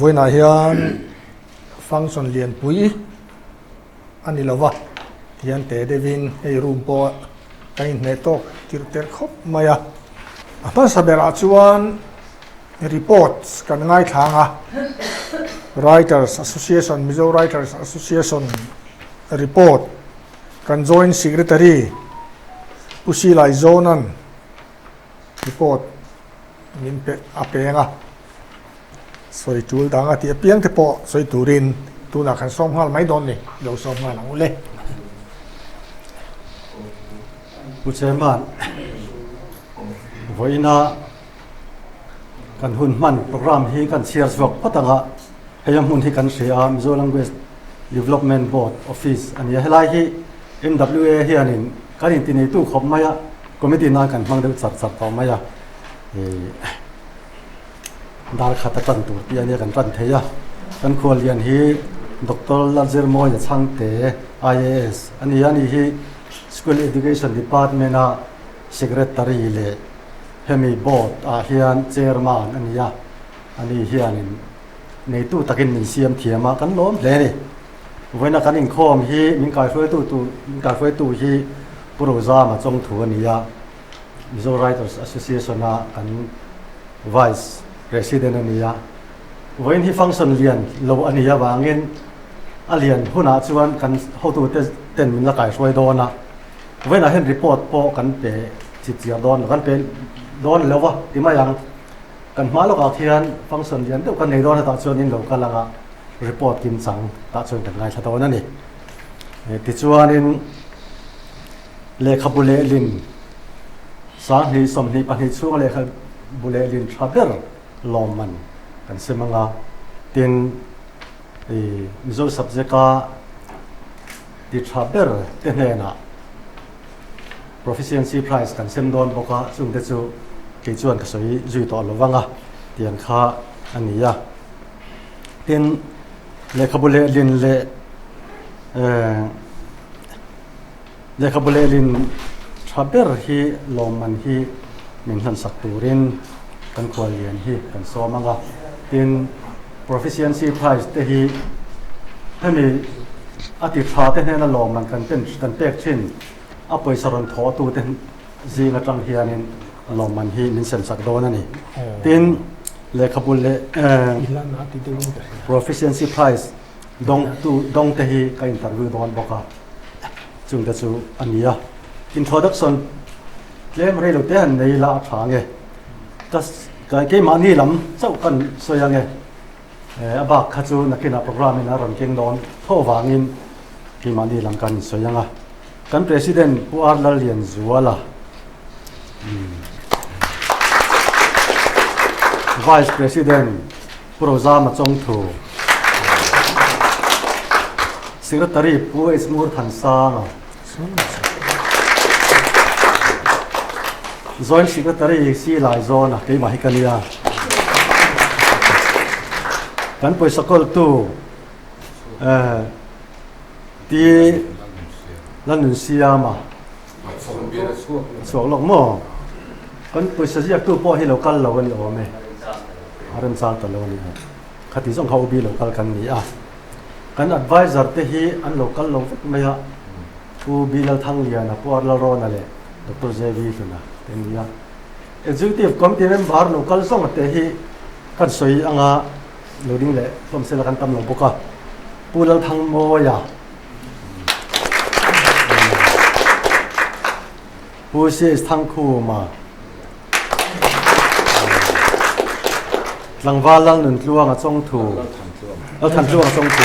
Vawiinah hian function lianpui a ni lova, tihian teh deuhin hei room pawh kan inhmeh tawk tirh terh khawp mai a. A hmasa berah chuan reports kan ngaithlang a, Writers Association, Mizo Writers Association report kan Joint Secretary Pu Silai Zawnan report min pe a peng a, sawi tul dang a tih apiang te pawh sawi turin tunah kan sawm nghal mai dawn ni, lo sawm nghal ang u le. Pu Chairman, vawiina kan hun hman program hi kan chhiar chhuak phawt ang a, hei a hmun hi kan hria a, Mizo Language Development Board Office a ni a, helai hi MWA hianin kan intineitu khawp mai a, Committee nan kan hmang deuh char char tawh mai a, dar khat a tan tur tih a nia kan tan thei a, kan khuallian hi Doctor Lalzirmawia Chhangte IAS a ni a, ani hi School Education Department a Secretary leh hemi Board ah hian Chairman a ni a, ani hianin neitu takin min siam thiam a, kan lawm hle a ni. Vawiina kan inkhawm hi min kaihruaitu tur min kaihruaitu hi Pu Rozama Chawngthu a ni a, Mizo Writers Association a kan Vice President a ni a. Vawiin hi function lian lo a nih avangin a lian hunah chuan kan hotute ten min la kaihruai dawn a. Vawiinah hian report pawh kan pe chipchiar dawn lo, kan pe dawn lo va ti mai ang. Kan hma lawkah khian function lian deuh kan nei dawn hetah chuan in lo kal ang a. Report kim chang tah chuan kan ngaithla dawn a ni. Tichuanin lehkhabu lehlin 20 22 chhunga lehkhabu lehlin tha ber lawmman kan sem ang a, tin Mizo subject-a ti tha ber te hnenah Proficiency Prize kan sem dawn bawk a, chungte chu kei chuan ka sawi zui tawh lo vang a, tiang kha a ni a. Tin, lehkhabu lehlin leh lehkhabu lehlin tha ber hi lawmman hi min hlansak turin kan khuallian hi kan sawm ang a. Tin, Proficiency Prize te hi hemi a ti tha te hnena lawmman kan pen kan pek thin a pawisa rawn thawhtu te zing atang hianin lawmman hi min semsak dawn a ni. Tin, Lehkhabu leh Proficiency Prize dawngtu dawngte hi ka interview dawn bawk a, chungte chu a ni a. Introduction tlem rei lo te han nei ila a tha ange. Ka keimahni lam chauh kan sawi ange. A bak kha chu nakinah program in a rawn keng dawn tho vangin keimahni lam kan insawi ang a. Kan President Pu R Lallianzuala, Vice President Pu Rozama Chawngthu, Secretary Pu H Ngurthansanga, Joint Secretary C Laizawna keimah hi ka nia. Kan pawisa kawltu Ti Lalnunsiama a chhuak lawk maw? Kan pawisa ziaktu pawh hi lo kal lo a ni awm e. A remchang ta lo a ni awm. Khati zawng kha UB lo kal kan ni a. Kan advisor te hi an lo kal lo vek mai a. Pu B Lalthangliana, Pu R Lalrawna leh Doctor JV Hluna te an ni a. Executive Committee member lo kal zawng te hi kan sawi anga Lo ding leh hlawm sela kan tam lo bawk a, Pu Lalthangmawia, Pu CS Thangkhuma, Tlangval Lalnuntluanga Chawngthu, Lalthantluanga Chawngthu,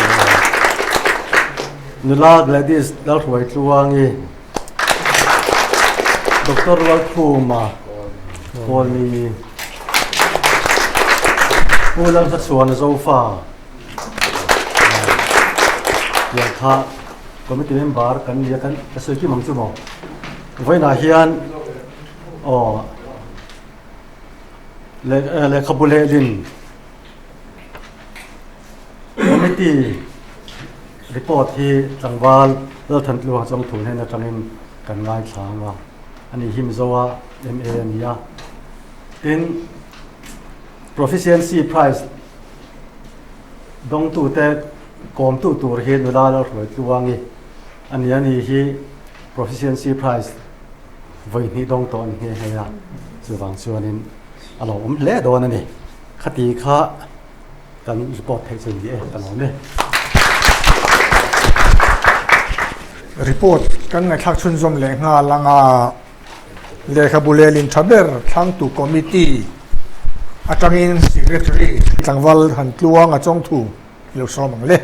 Nula Gladys Lalhruaitluangi, Doctor Rualkhuma Kawlni, Pu Lalhmachhuana Zofa tiang kha committee member kan nia kan ka sawi kim ang chu maw. Vawiinah hian aw lehkhabu lehlin Committee report hi tlangval Lalthantluanga Chawngthu hnen atangin kan ngaithla ang a, ani hi Mizoa MA a ni a. Tin, Proficiency Prize Dawngtute kawmtu tur hi nula Lalhruaitluangi a ni a ni hi Proficiency Prize vawi hnih dawng tawh a ni nghe nghe a, chuvang chuanin a lo awm hle dawn a ni. Khati kha kan report theih chu ni e, ka lawm e. Report kan ngaihthlak chhunzawm leh nghal anga lehkhabu lehlin tha ber thlangtu committee atangin secretary tlangval han tluang a chawngthu i lo sawm ang le.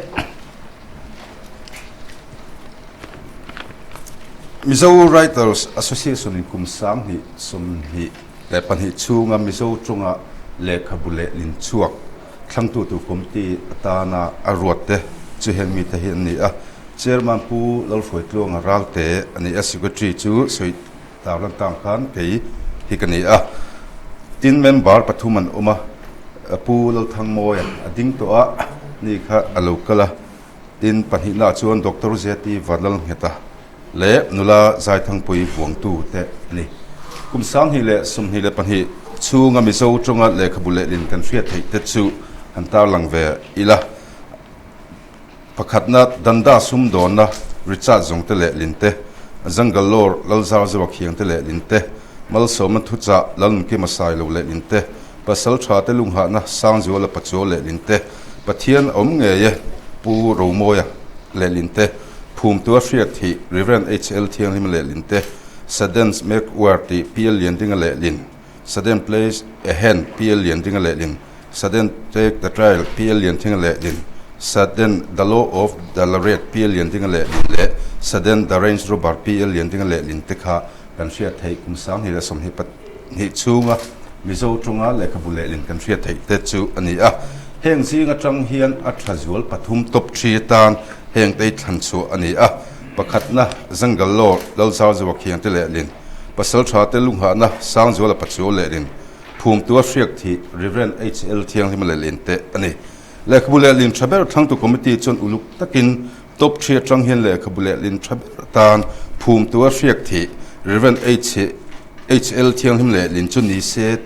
Mizo Writers Association in kum 2022 chhunga Mizo tawnga lehkhabu lehlin chhuak thlangtu tur committee atana a ruat te chu heng mite hi an ni a. Chairman Pu Lalhruaitluanga Ralte a ni a, Secretary chu sawi tar lan tang khan kei hi ka ni a. Tin member pathum an awm a, Pu Lalthangmawia a ding tawh a, ni kha a lo kal a. Tin pahnihnaah chuan Doctor ZT Vanlalngheta leh nula Zaithangpui vuangtu te a ni. Kum 2022 chhunga Mizo tawnga lehkhabu lehlin kan hriat theih te chu han tarlang ve ila. Pakhatna, Danda sumdawnna Richard Zawngte lehlin te, Zangalore Lalzarzoa Khiangte lehlin te, Malsawmna Thuchah Lalnunkima Sailo lehlin te, Pasal thate lunghahna Sangzuala Pachuau lehlin te, Pathian a awm ngei e, Pu Romawia lehlin te, Phumtua hriat thih Rev. HL Thianghlima lehlin te, Sudden Make War tih PL Liandinga lehlin, Sudden Place A Hand PL Liandinga lehlin, Sudden Take The Trail PL Liandinga lehlin, Sudden The Law of The Lariat PL Liandinga lehlin leh Sudden The Range Robber PL Liandinga lehlin te kha kan hriat theih kum 2022 chhunga Mizo tawnga lehkhabu lehlin kan hriat theih te chu a ni a. Heng zing atang hian a tha zual pathum top three atan heng te hi thlan chhuah a ni a. Pakhatna, Zangalore, Lalzarzoa Khiangte lehlin, Pasaltha te lunghahna Sangzuala Pachuau lehlin, Phumtua hriak thih Rev. HL Thianghlima lehlin te a ni. Lehkhabu lehlin tha ber thlangtu committee chuan uluk takin Top three atang hian lehkhabu lehlin tha ber atan phumtua hriak thih Rev. HL Thianghlim lehlin chu ni se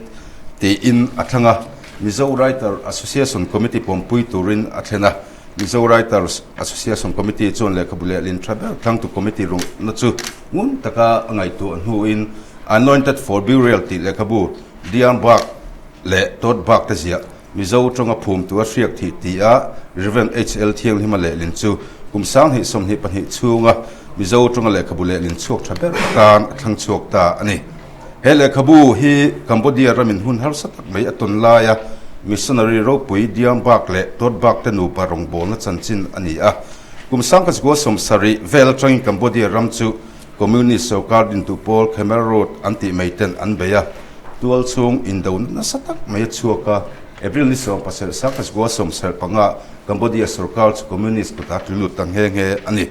tiin a thlang a, Mizo Writer Association Committee pawmpui turin a thlen a. Mizo Writers Association Committee chuan lehkhabu lehlin tha ber thlangtu committee rungna chu ngun taka a ngaihtuah hnuin Anointed for Burial tih lehkhabu Dian Bak leh Todd Bak te ziah Mizo tawnga phumtu a hriak thih ti a Rev. HL Thianghlima lehlin chu kum 2022 chhunga Mizo tawnga lehkhabu lehlin chhuak tha ber atan a thlang chhuak ta a ni. He lehkhabu hi Cambodia ramin hun harsa tak mai a tawn laia missionary ropui Diang Bak leh Todd Bak te nupa rawngbawlna chanchin a ni a. Kum 1970 vel atangin Cambodia ram chu Communist sorkar dintu pawl Khmer Rouge an tih mai ten an bei a. Tual chhung indo nasa tak mai a chhuak a, April ni 17 1975 Cambodia sorkar chu Communist kutah tlu lut ta nghe nghe a ni.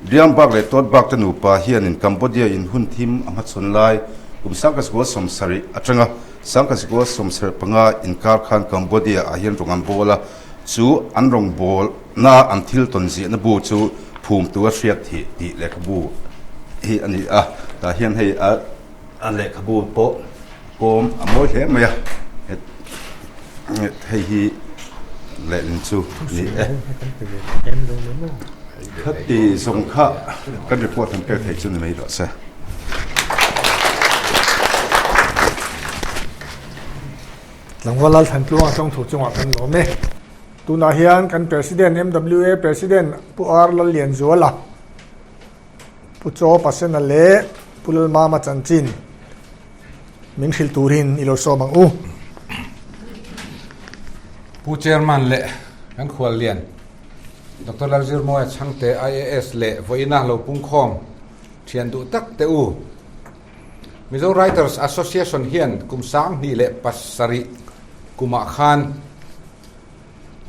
Riang bak leh Tawt bak te nupa hianin Cambodia in hun thim a hmachhawn lai kum 1970 atanga 1975 inkar khan Cambodia ah hian rawng an bawl a, chu an rawng bawl na an thil tawn ziahna bu chu phum tura hriat thih tih lehkhabu hi a ni a, tah hian hei a. A lehkhabu pawh kawm a mawi hle mai a, hei hi lehlin chu ni e. Khati zawng kha kan report han pek thei chu ni mai rawh se. Tlangval Lalthantluanga tawngthu chungah kan lawm e. Tunah hian kan President, MWA President Pu R Lallianzuala, Pu Chaw Pasena leh Pu Lalmama chanchin min hrilh turin i lo sawm ang u. Pu Chairman leh kan khuallian Doctor Lalzirmawia Chhangte IAS leh vawiina lo pungkhawm thian duh tak te u. Mizo Writers Association hian kum 2007 kumah khan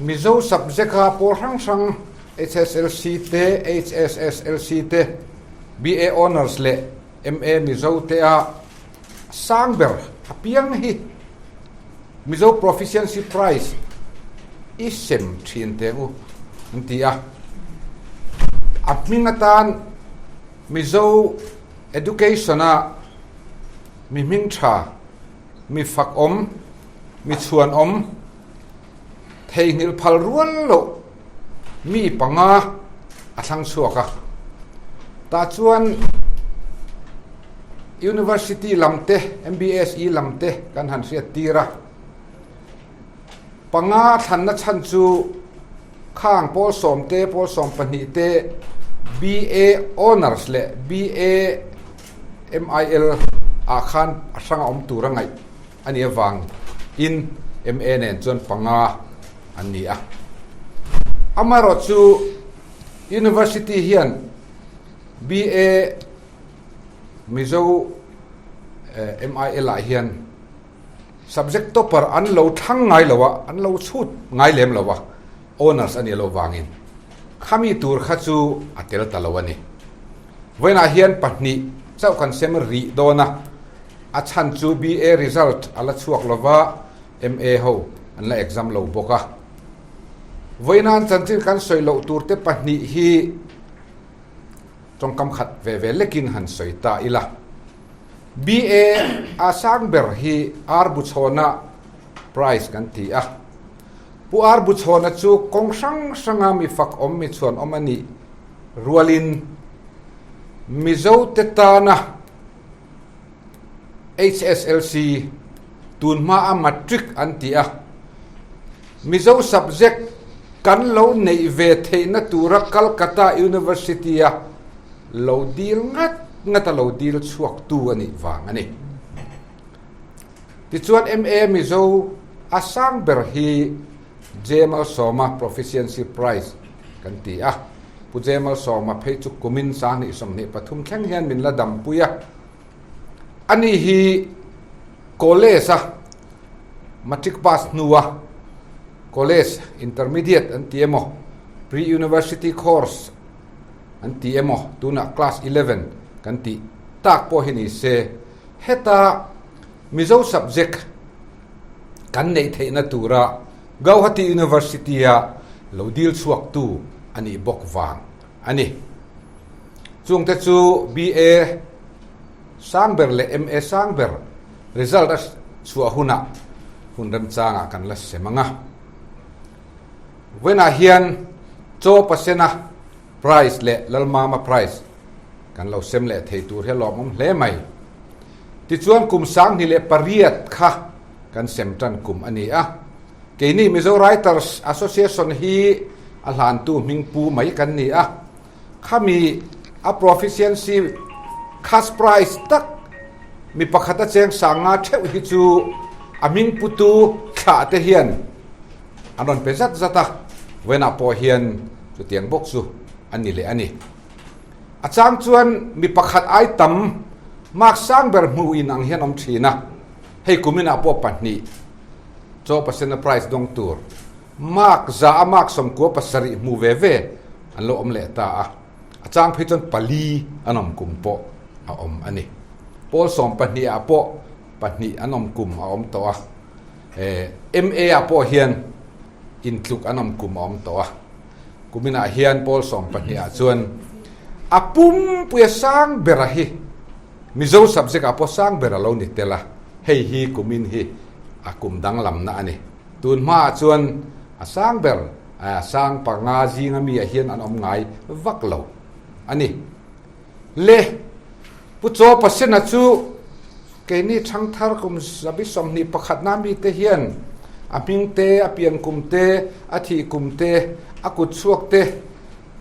Mizo subject-a pawl hrang hrang HSLC te, HSSLC te, BA Honours leh MA Mizo te-a sang ber a piang hi Mizo Proficiency Prize i sem thin teh u an ti a. A hming atan Mizo Education-a mi hming tha, mi fakawm, mi chhuanawm, Theihnghilh phal rual loh. mi panga a thlang chhuak a. Tah chuan University lam te, MBSE lam te kan han hriat tir a. Panga thlanna chhan chu khang pawl sawm te, pawl 12 te, BA Honours leh BA MIL ah khan a hrang a awm tur a ngaih a nih avang in MA nen chuan panga an ni a. Amaherawh chu University hian BA Mizo MIL ah hian Subject topper an lo thlang ngai lo a, an lo chhut ngai lem lo a, honours a nih loh vangin khami tur kha chu a tel ta lo a ni. Vawiinah hian pahnih chauh kan sem rih dawn a, a chhan chu BA result a la chhuak lo va, MA ho an la exam lo bawk a. Vawiina an chanchin kan sawi loh tur te pahnih hi tawngkam khat ve ve lekin han sawi ta ila. BA a sang ber hi Ar Buchhawna Prize kan ti a. Pu Ar Buchhawna chu kawng hrang hranga mi fak awm mi chhuan awm a nih rualin Mizote tana HSLC tunhma a Matric an ti a. Mizo subject kan lo neih ve theihna tura Calcutta University-a lo dil ngat ngat a lo dil chhuak tu a nih vang a ni. Tichuan MA Mizo a sang ber hi J Malsawma Proficiency Prize kan ti a, Pu J Malsawma phei chu kumin 2023 thleng hian min la dampui a. Ani hi college a matric pass hnua college intermediate an ti emaw pre-university course an ti emaw tunah class 11 kan tih tak pawh hi ni se heta Mizo subject kan neih theihna tura Gauhati University-a lo dil chhuaktu a nih bawk vang a ni. Chungte chu BA sang ber leh MA sang ber result a chhuah hunah hun remchangah kan la sem ang a. Vawiinah hian Chaw Pasena Prize leh Lalmama Prize kan lo sem leh thei tur hi a lawmawm hle mai. Tichuan kum 2008 kha kan sem tan kum a ni a. Keini Mizo Writers Association hi a hlantu hming pu mai kan ni a. Khami a proficiency cash prize tak mi pakhat a cheng sanga theuh hi chu a hming putu thlah te hian an rawn pe zat zat a, vawiinah pawh hian chutiang bawk chu a ni leh a ni. A chang chuan mi pakhat ai tam mark sang ber hmuh in ang hian awm thin a, hei kuminah pawh pahnih chaw pasena prize dawng tur mark za a mark 97 hmu ve ve an lo awm leh ta a, a chang phei chuan pali an awm kum pawh a awm a ni. Pawl 12 ah pawh pahnih an awm kum a awm tawh a. MA ah pawh hian intluk an awm kum a awm tawh a, kuminah hian pawl 12 ah chuan a pumpuia sang bera hi Mizo subject ah pawh sang ber a lo ni tel a, hei hi kumin hi a kum danglamna a ni. Tun hmaah chuan a sang ber sang panga zinga mi ah hian an awm ngai vak lo a ni. Le Pu Chaw Pasena chu keini thangthar kum zabi 21 na mite hian a hming te, a pian kum te, a thih kum te, a kut chhuak te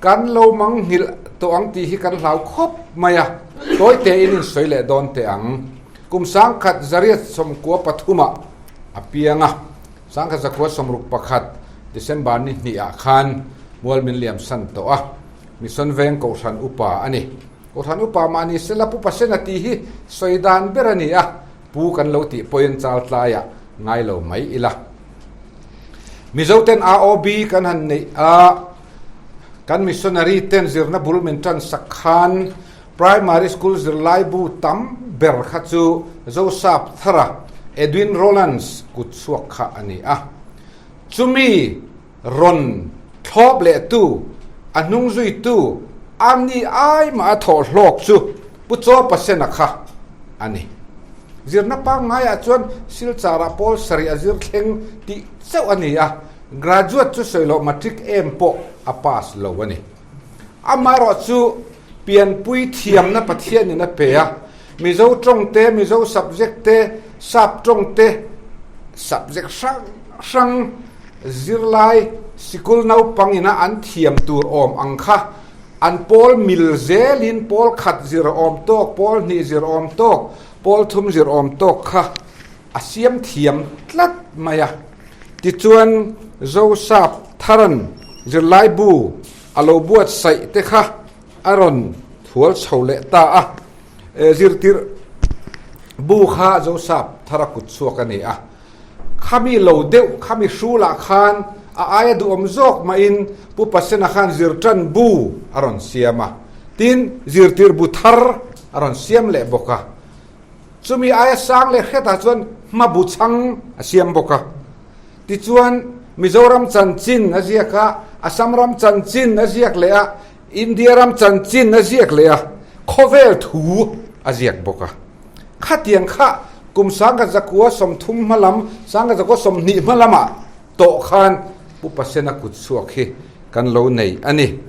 kan lo mang nghilh tawh ang tih hi kan hlau khawp mai a, tawi tein in sawi leh dawn teh ang. Kum 1993 ah a piang a, 1961 December ni hnih ah khan mual min liam san tawh a, Mission Veng Kohhran Upa a ni. Kohhran Upa mahni sela Pu Pasena tih hi sawi dan ber a ni a, Pu kan lo tih pawhin chal tlaiah ngai lo mai ila. Mizoten AOB kan han neih a, kan missionary ten zirna bul min tan sak khan primary school zirlaibu tam ber kha chu Zosap Thara Edwin Rowlands kut chhuak kha a ni a. Chumi rawn thlawp leh tu, a hnung zui tu, a ni ai mah a thawh hlawk chu Pu Chaw Pasena kha a ni. Zirna pangngaiah chuan Silchar-ah pawl sarih a zir thleng tih chauh a ni a, graduate chu sawi loh matric em pawh. a pass lo a ni. Amaherawhchu pianpui thiamna Pathianin a pe a, Mizo tawng te, Mizo subject te, Sap tawng te, subject hrang hrang zirlai sikul naupang ina an thiam tur awm ang kha an pawl mil zelin pawl khat zir awm tawk, pawl hnih zir awm tawk, pawl thum zir awm tawk kha a siam thiam tlat mai a. Tichuan Zosap Tharan zirlaibu a lo buatsaih te kha a rawn thual chho leh ta a. Zirtir bu kha Zosap Thara kut chhuak a ni a. Khami lo deuh, khami hrulah khan a aia duhawm zawk mahin Pu Pasena khan zirtan bu a rawn siam a. Tin, zirtir bu thar a rawn siam leh bawk a. Chumi aia sang leh hretah chuan hma bu chhang a siam bawk a. Tichuan, Mizoram chanchin a ziak a, Assam ram chanchin a ziak leh a, India ram chanchin a ziak leh a, khawvel thu a ziak bawk a. Khatiang kha kum sangkhat zakua 30 hma lam, sangkhat zakua 20 hma lamah tawh khan Pu Pasena kut chhuak hi kan lo nei a ni.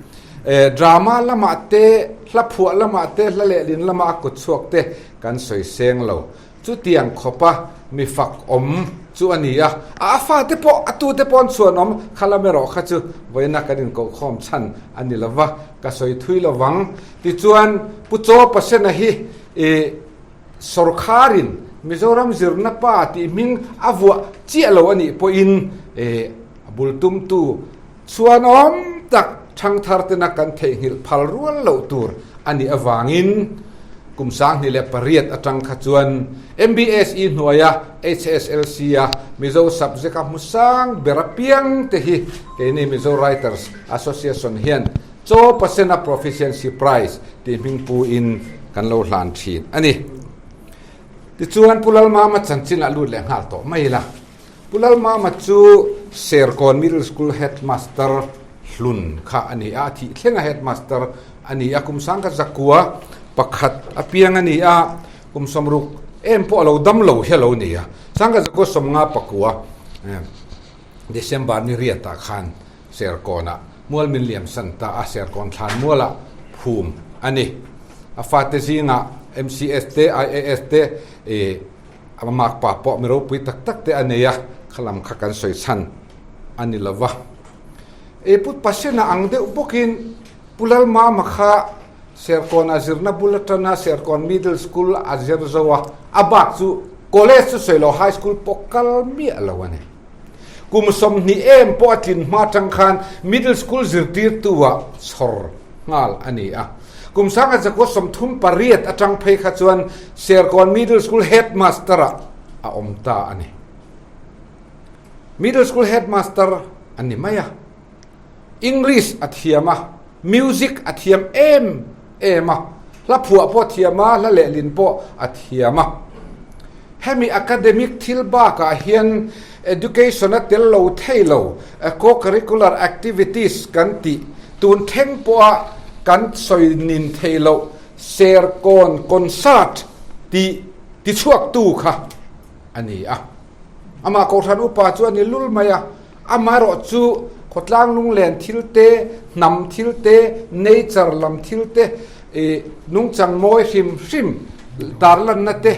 Drama lamah te, hla phuah lamah te, hla lehlin lamah a kut chhuak te kan sawi seng lo. Chutiang khawpa mi fak awm chu a ni a, a fate pawh a tute paw'n chhuan awm kha lam erawh kha chu vawiina kan inkohkhawm chhan a ni lo va, ka sawi thui lo vang. Tichuan, Pu Chaw Pasena hi i sawrkharin Mizoram zirna pa tih hming a vuah chiah lo a nih pawhin a bul tumtu chhuan awm tak thangthar tena kan theihnghilh phal rual loh tur a nih avangin kum 2008 atang kha chuan MBSE hnuaia HSLC-a Mizo subject-a hmu sang ber apiang te hi keini Mizo Writers Association hian Chaw Pasena Proficiency Prize tih hming puin kan lo hlan thin a ni. Tichuan Pu Lalmama chanchin a lut leh nghal tawh mai la. Pu Lalmama chu Serkawn Middle School Headmaster hlun kha a ni a, a thih thleng a Headmaster a ni a, kum 1901 a piang a ni a, kum 60 em pawh a lo dam lo hi a lo ni a, 1959 December ni riatah khan Serkawnah mual min liam san ta a, Serkawn thlan mualah phum a ni. A fate zingah MCS te, IAS te, a makpa pawh mi ropui tak tak te a nei a, khalam kha kan sawi chhan a ni lo va. I Pu Pasena ang deuh bawkin Pu Lalmama kha Serkawn a zirna bul atana Serkawn Middle School a zir zo a, a bak chu College chu sawi lo High School pawh kal miah lo a ni. Kum 20 em pawh a tlin hma atang khan Middle School zirtirtu ah chhawr nghal a ni a. Kum 1938 atang phei kha chuan Serkawn Middle School Headmaster ah a awm ta a ni. Middle School Headmaster a ni mai a. English a thiam a, music a thiam em em a, hla phuah pawh a thiam a, hla lehlin pawh a thiam a. Hemi academic thil bakah hian education a tel lo thei lo, co-curricular activities kan tih tun thleng pawha kan sawi nin thei loh Serkawn Concert tih tichhuaktu kha a ni a. Amah Kohhran upa chu a ni lul mai a, amaherawh chu khawtlang lunglen thil te, hnam thil te, nature lam thil te, ih nungchang mawi hrim hrim tarlanna te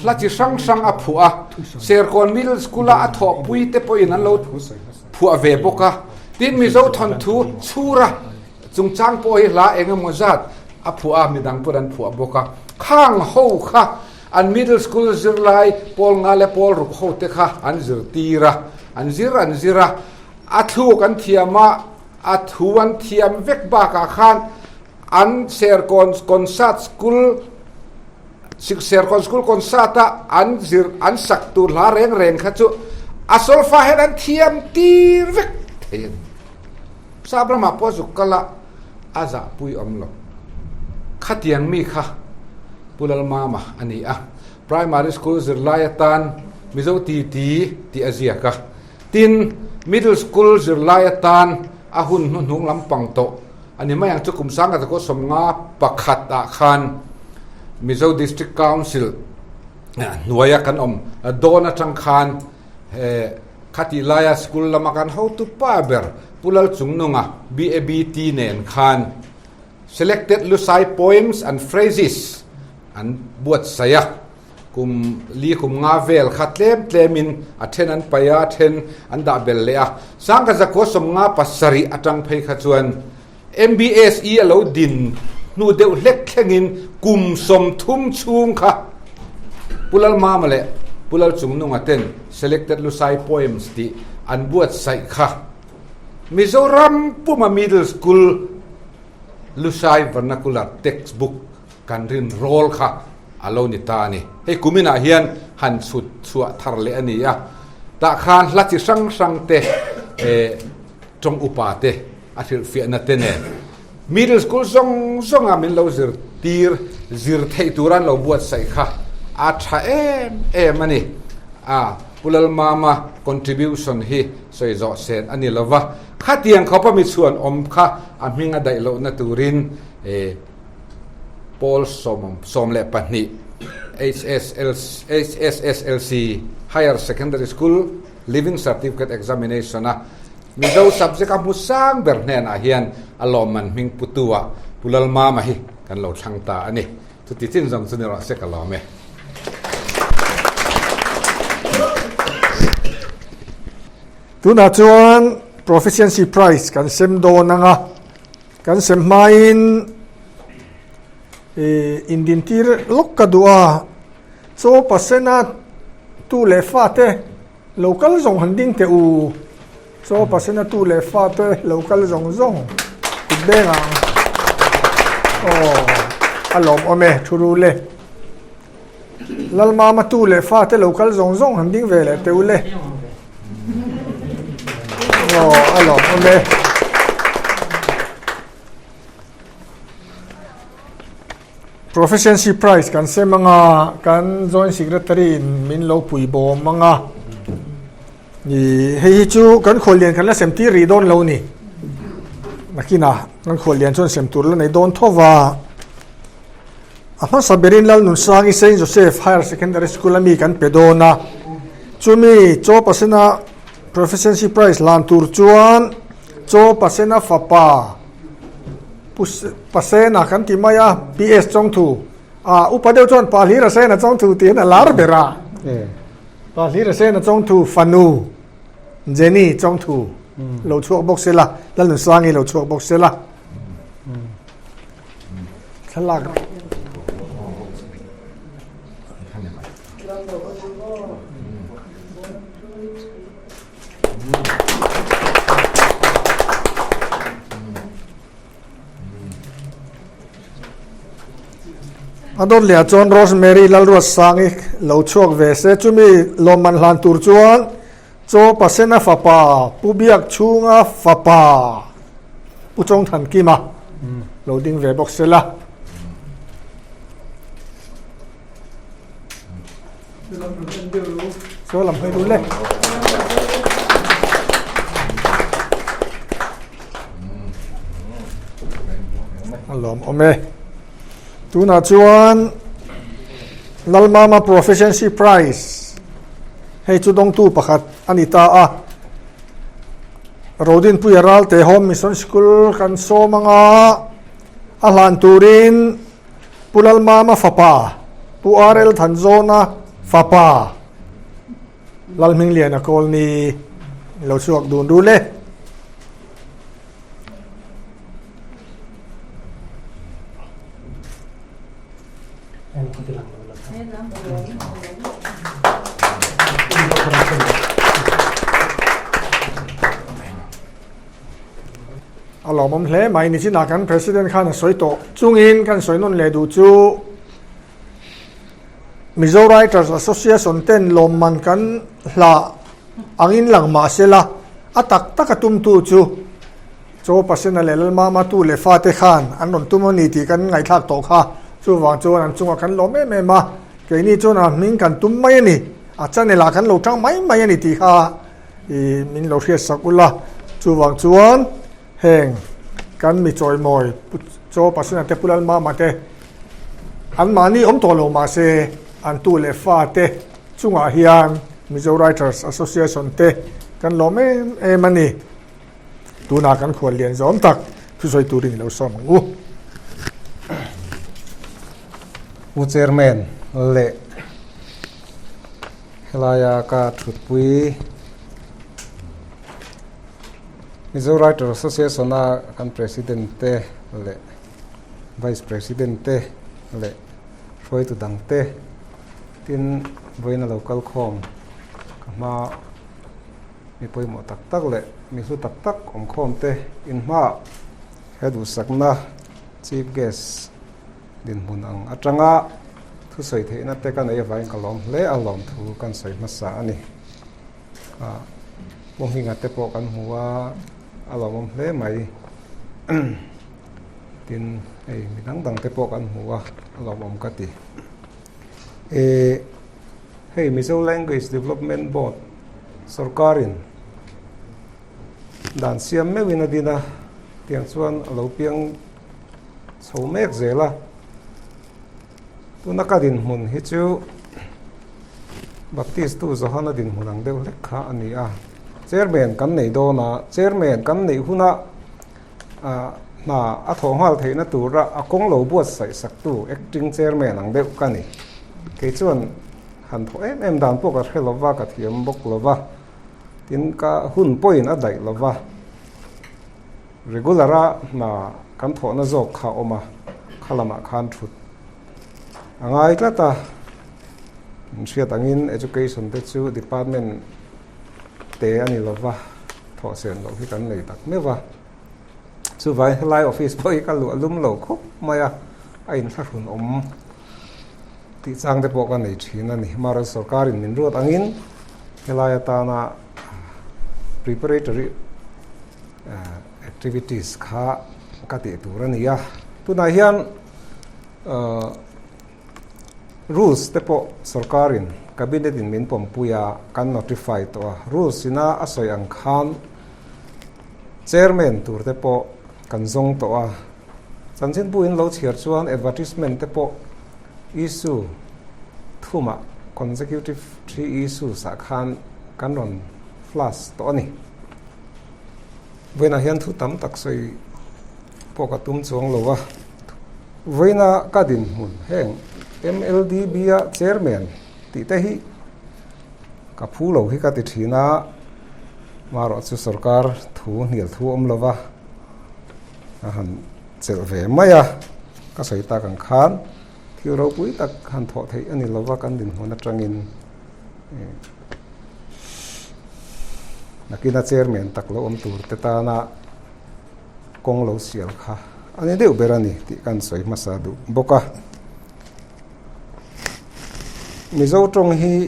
hla chi hrang hrang a phuah a. Serkawn Middle School-a a thawhpui te pawhin an lo phuah ve bawk a. Tin, Mizo thawnthu chhura chungchang pawh hi hla eng emaw zat a phuah a, midang pawhin an phuah bawk a. Khang ho kha An middle school zirlai pawl nga leh pawl ruk ho te kha an zirtir a, an zir an zir a, a thluk an thiam a, a thu an thiam vek bakah khan an Serkawn Concert School Serkawn School Concert a an zir an sak tur hla reng reng kha chu a solfa hian an thiam tir vek thei a ni. Sap ramah pawh zuk kal a, a zahpui awm lo. Khatiang mi kha Pu Lalmama a ni a, Primary School zirlai atan Mizo titi tih a ziak a, tin Middle School zirlai atan a hun hnuhnung lampang tawh a ni mai ang chu kum 1951 ah khan Mizo District Council hnuaia kan awm dawn atang khan he. Khatih laia school lama kan hotu pa ber Pu Lalchungnunga, BABT, nen khan Selected Lusai Poems and Phrases an buatsaih a. Kum li kum nga vel kha tlem tlemin a then an paih a, a then an dah bel leh a. Sangka zakua 57 atang phei kha chuan MBSE a lo din hnu deuh hlek thlengin kum 30 chhung kha Pu Lalmama leh Pu Lalchungnunga ten Selected Lusai Poems tih an buatsaih kha Mizoram puma Middle School Lusai Vernacular Textbook kan rin rawl kha a lo ni ta a ni. Hei kuminah hian han chhut chhuah thar leh a ni a, tah khan hla chi hrang hrang te eh tawng upa te a hrilhfiahna te nen middle school zawng zawnga min lo zirtir zir theih tura an lo buatsaih kha a tha em em a ni. A Pu Lalmama contribution hi sawi zawh sen a ni lova, khatiang khawpa mi chhuan awm kha a hming a daih lohna turin eh Pawl 12 HSSLC, Higher Secondary School Leaving Certificate Examination a Mizo subject a hmu sang ber hnenah hian a lawmman hming putu-ah Pu Lalmama hi kan lo thlang ta a ni. Chuti chin zawng chu ni rawh se ka lawm e. Tunah chuan Proficiency Prize kan sem dawn ang a. Kan sem hmain indintir lawk ka duh a, chaw pasena tu leh fate lo kal zawng han ding teh u, chaw pasena tu leh fate lo kal zawng zawng kut beng ang aw a lawmawm e thu rul e. Lalmama tu leh fate lo kal zawng zawng han ding ve leh teh u le. Aw a lawmawm e. Proficiency Prize kan sem anga kan Joint Secretary in min lo pui bawm anga ni hei hi chu kan khuallian kan la sem tir rih dawn lo ni. Nakinah kan khuallian chuan sem tur la nei dawn tho va. A hmasa berin Lalnunsangi Saint Joseph Higher Secondary School a mi kan pe dawn a, chumi Chaw Pasena Proficiency Prize hlan tur chuan Chaw Pasena fapa Pu Pasena kan ti mai a, PS Chawngthu, ah upa deuh chuan Pa Hlira Sena Chawngthu tiin a lar ber a, Pa Hlira Sena Chawngthu fanu Jenny Chawngthu lo chhuak bawk se la, Lalnunsangi lo chhuak bawk se la. Thlalak A dawt leh ah chuan Rosemary Lalruatsangi lo chhuak ve se chumi lawmman hlan tur chuan Chaw Pasena fapa Pu Biak chhunga fapa Pu Chawngthan Kima lo ding ve bawk sela. Chaw lam hawi ru le. A lawm awm e. Tunah chuan Lalmama Proficiency Prize Hei chu dawngtu pakhat a ni ta a, Rodinpuia Ralte Home Mission School kan sawm anga a hlan turin Pu Lalmama fapa, Pu RL Thanzawna fapa Lalhmingliana Kawlni lo chhuak dun rul e. A lawmawm hle mai nichinah kan President khan a sawi tawh chungin kan sawi nawn leh duh chu Mizo Writers Association ten lawmman kan hlah angin lang mah sela a tak tak a tumtu chu Chaw Pasena leh Lalmama tu leh fate khan an rawn tum a ni tih kan ngaihthlak tawh kha. Chuvang chuan an chungah kan lawm em em a, keini chuan a hming kan tum mai a ni, a channel ah kan lo tang mai mai a ni tih kha i min lo hriat sak ula. Chuvang chuan heng kan mi chawimawi Pu Chaw Pasena te Pu Lalmama te anmahni awm tawh lo mahse an tu leh fate chungah hian. Mizo Writers Association te kan lawm em em a ni. Tunah kan khual lian zawm tak thusawi turin i lo sawm ang u. Pu Chairman leh helaia ka thutpui Mizo Writer Association a kan President te leh Vice President te leh hruaitu dang te tin vawiin a lo kal khawm ka hma mi pawimawh tak tak leh mi hlu tak tak awm khawm te inhmaah he duhsakna Chief Guest dinhmun ang atanga thusawi theihna te ka nei avangin ka lawm hle a, lawmthu kan sawi hmasa a ni. Ah Pu Hminga te pawh kan hmu a, a lawmawm hle mai. Tin, hei mi dang dang te pawh kan hmu a, a lawmawm ka ti. Eh hei Mizo Language Development Board sorkarin dan siam meuhin a din a, tiang chuan a lo piang chho mek zel a. Tuna ka dinhmun hi chu Baptist tu Johana dinhmun ang deuh hlek kha a ni a. Chairman kan nei dawn a, Chairman kan neih huna hna a thawh nghal theihna tura a kawng lo buatsaih saktu acting chairman ang deuh ka ni. Kei chuan han thawh em em dan pawh ka hre lo va, ka thiam bawk lo va, tin ka hun pawhin a daih lo va. Regular a hna kan thawhna zawk kha a awm a, kha lamah khan thut a ngai tlat a. Min hriat angin education te chu department te a ni lova, thawh sen loh hi kan nei tak meuh a. Chuvangin helai office pawh hi ka luah lum lo khawp mai a, a inthlahrun awm tih chang te pawh ka nei thin a ni. Maral sorkarin min ruat angin helai atana preparatory activities kha ka tih tur a ni a. Tunah hian rules te pawh sorkarin cabinet in min pawmpui a, kan notify tawh a. Rules ina a sawi ang khan chairman tur te pawh kan zawng tawh a. Chanchinbu in lo chhiar chuan advertisement te pawh issue thumah consecutive 3 issues ah khan kan rawn flash tawh a ni. Vawiinah hian thu tam tak sawi pawh ka tum chuang lo a, vawiina ka dinhmun heng MLDB-a chairman tih te hi ka phu lo hi ka ti thin a, marawh chu sorkar thu hnial thu awm lo va a han chelh ve mai a, ka sawi tak ang khan thil ropui tak han thawh theih a ni lo va kan dinhmun atangin. Nakina chairman tak lo awm tur te tana kawng lo sial kha a ni deuh ber a ni tih kan sawi hmasa duh bawk a. Mizo tawng hi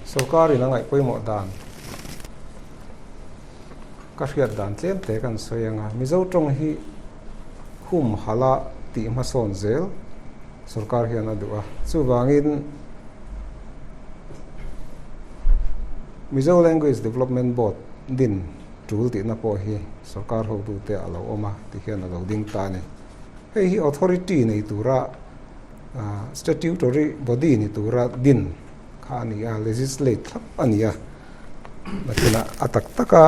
sorkarin a ngaih pawimawh dan ka hriat dan tlem te kan sawi ang a. Mizo tawng hi humhala tih hmasawn zel. Sorkar hian a duh a. Chuvangin Mizo Language Development Board din tul tihna pawh hi sorkar hotute a lo awm a ti hian a lo ding ta a ni. Hei hi authority nei tura statutory body ni tura din kha a ni a, legislate thlap a ni a. Nakinah a tak taka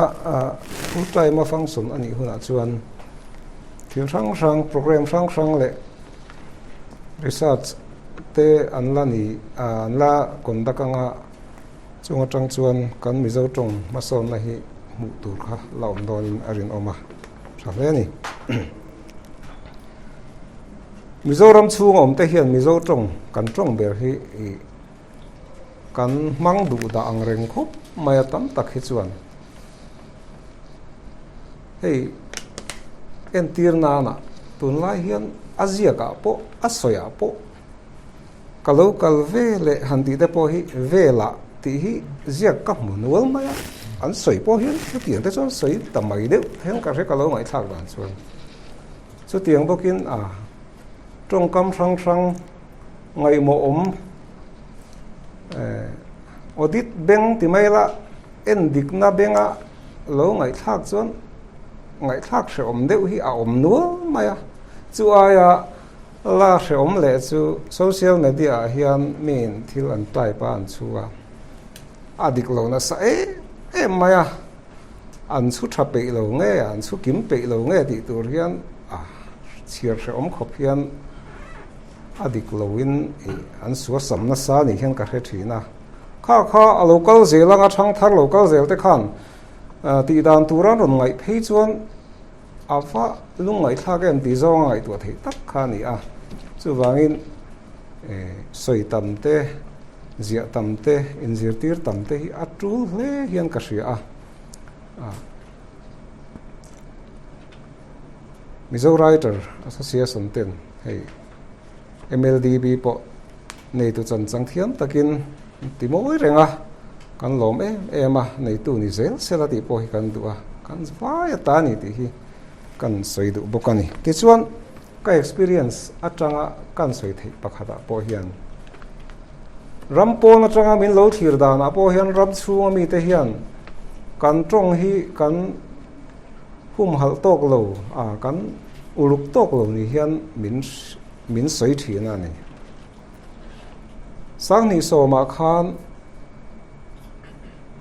full time a function a nih hunah chuan thil hrang hrang program hrang hrang leh Research te an la ni an la conduct anga chung atang chuan kan Mizo tawng hmasawnna hi hmuh tur kha la awm dawnin a rinawm a tha hle a ni. Mizoram chhunga awm te hian Mizo tawng kan tawng ber hi ih kan hmang duh dah ang reng khawp mai a tam tak hi chuan Hei entir nana tunlai hian a ziakah pawh a sawiah pawh ka lo kal ve leh han tih te pawh hi velah tih hi ziak ka hmu nual mai a, an sawi pawh hian chutiang te chuan sawi ta mai deuh hian ka hre ka lo ngaihthlak dan chuan chutiang bawkin a tawngkam hrang hrang ngaihmawh awm eh audit beng ti mai la. En dikna benga lo ngaihthlak chuan ngaihthlak hrehawm deuh hi a awm nual mai a, chu aia La hrehawm leh chu social media ah hian miin thil an type a an chhu a, a dik lo nasa em em mai a, an chhu tha peih lo nge, an chhu kim peih lo nge tih tur hian a chhiar hrehawm khawp hian a dik lo in an suasam nasa ni hian ka hre thin a. Kha kha a lo kal zel anga thang thar lo kal zel te khan tih dan tur an rawn ngaih phei chuan A va lungngaihthlak em tih zawng a ngaihtuah theih tak kha a ni a. Chuvangin sawi tam te, ziah tam te, inzirtir tam te hi a tul hle hian ka hria a. Mizo Writer Association ten hei MLDB pawh neitu chan chang thiam takin ti mawi reng a, kan lawm em em a, neitu ni zel sela tih pawh hi kan duh a, kan vai a ta a ni tih hi kan sawi duh bawk a ni. Tichuan, ka experience atanga kan sawi theih pakhatah pawh hian ram pawn atanga min lo thlir danah pawh hian ram chhunga mite hian kan tawng hi kan humhalh tawk lo a, kan uluk tawk lo ni hian min min sawi thin a ni. Sanghnih sawmah khan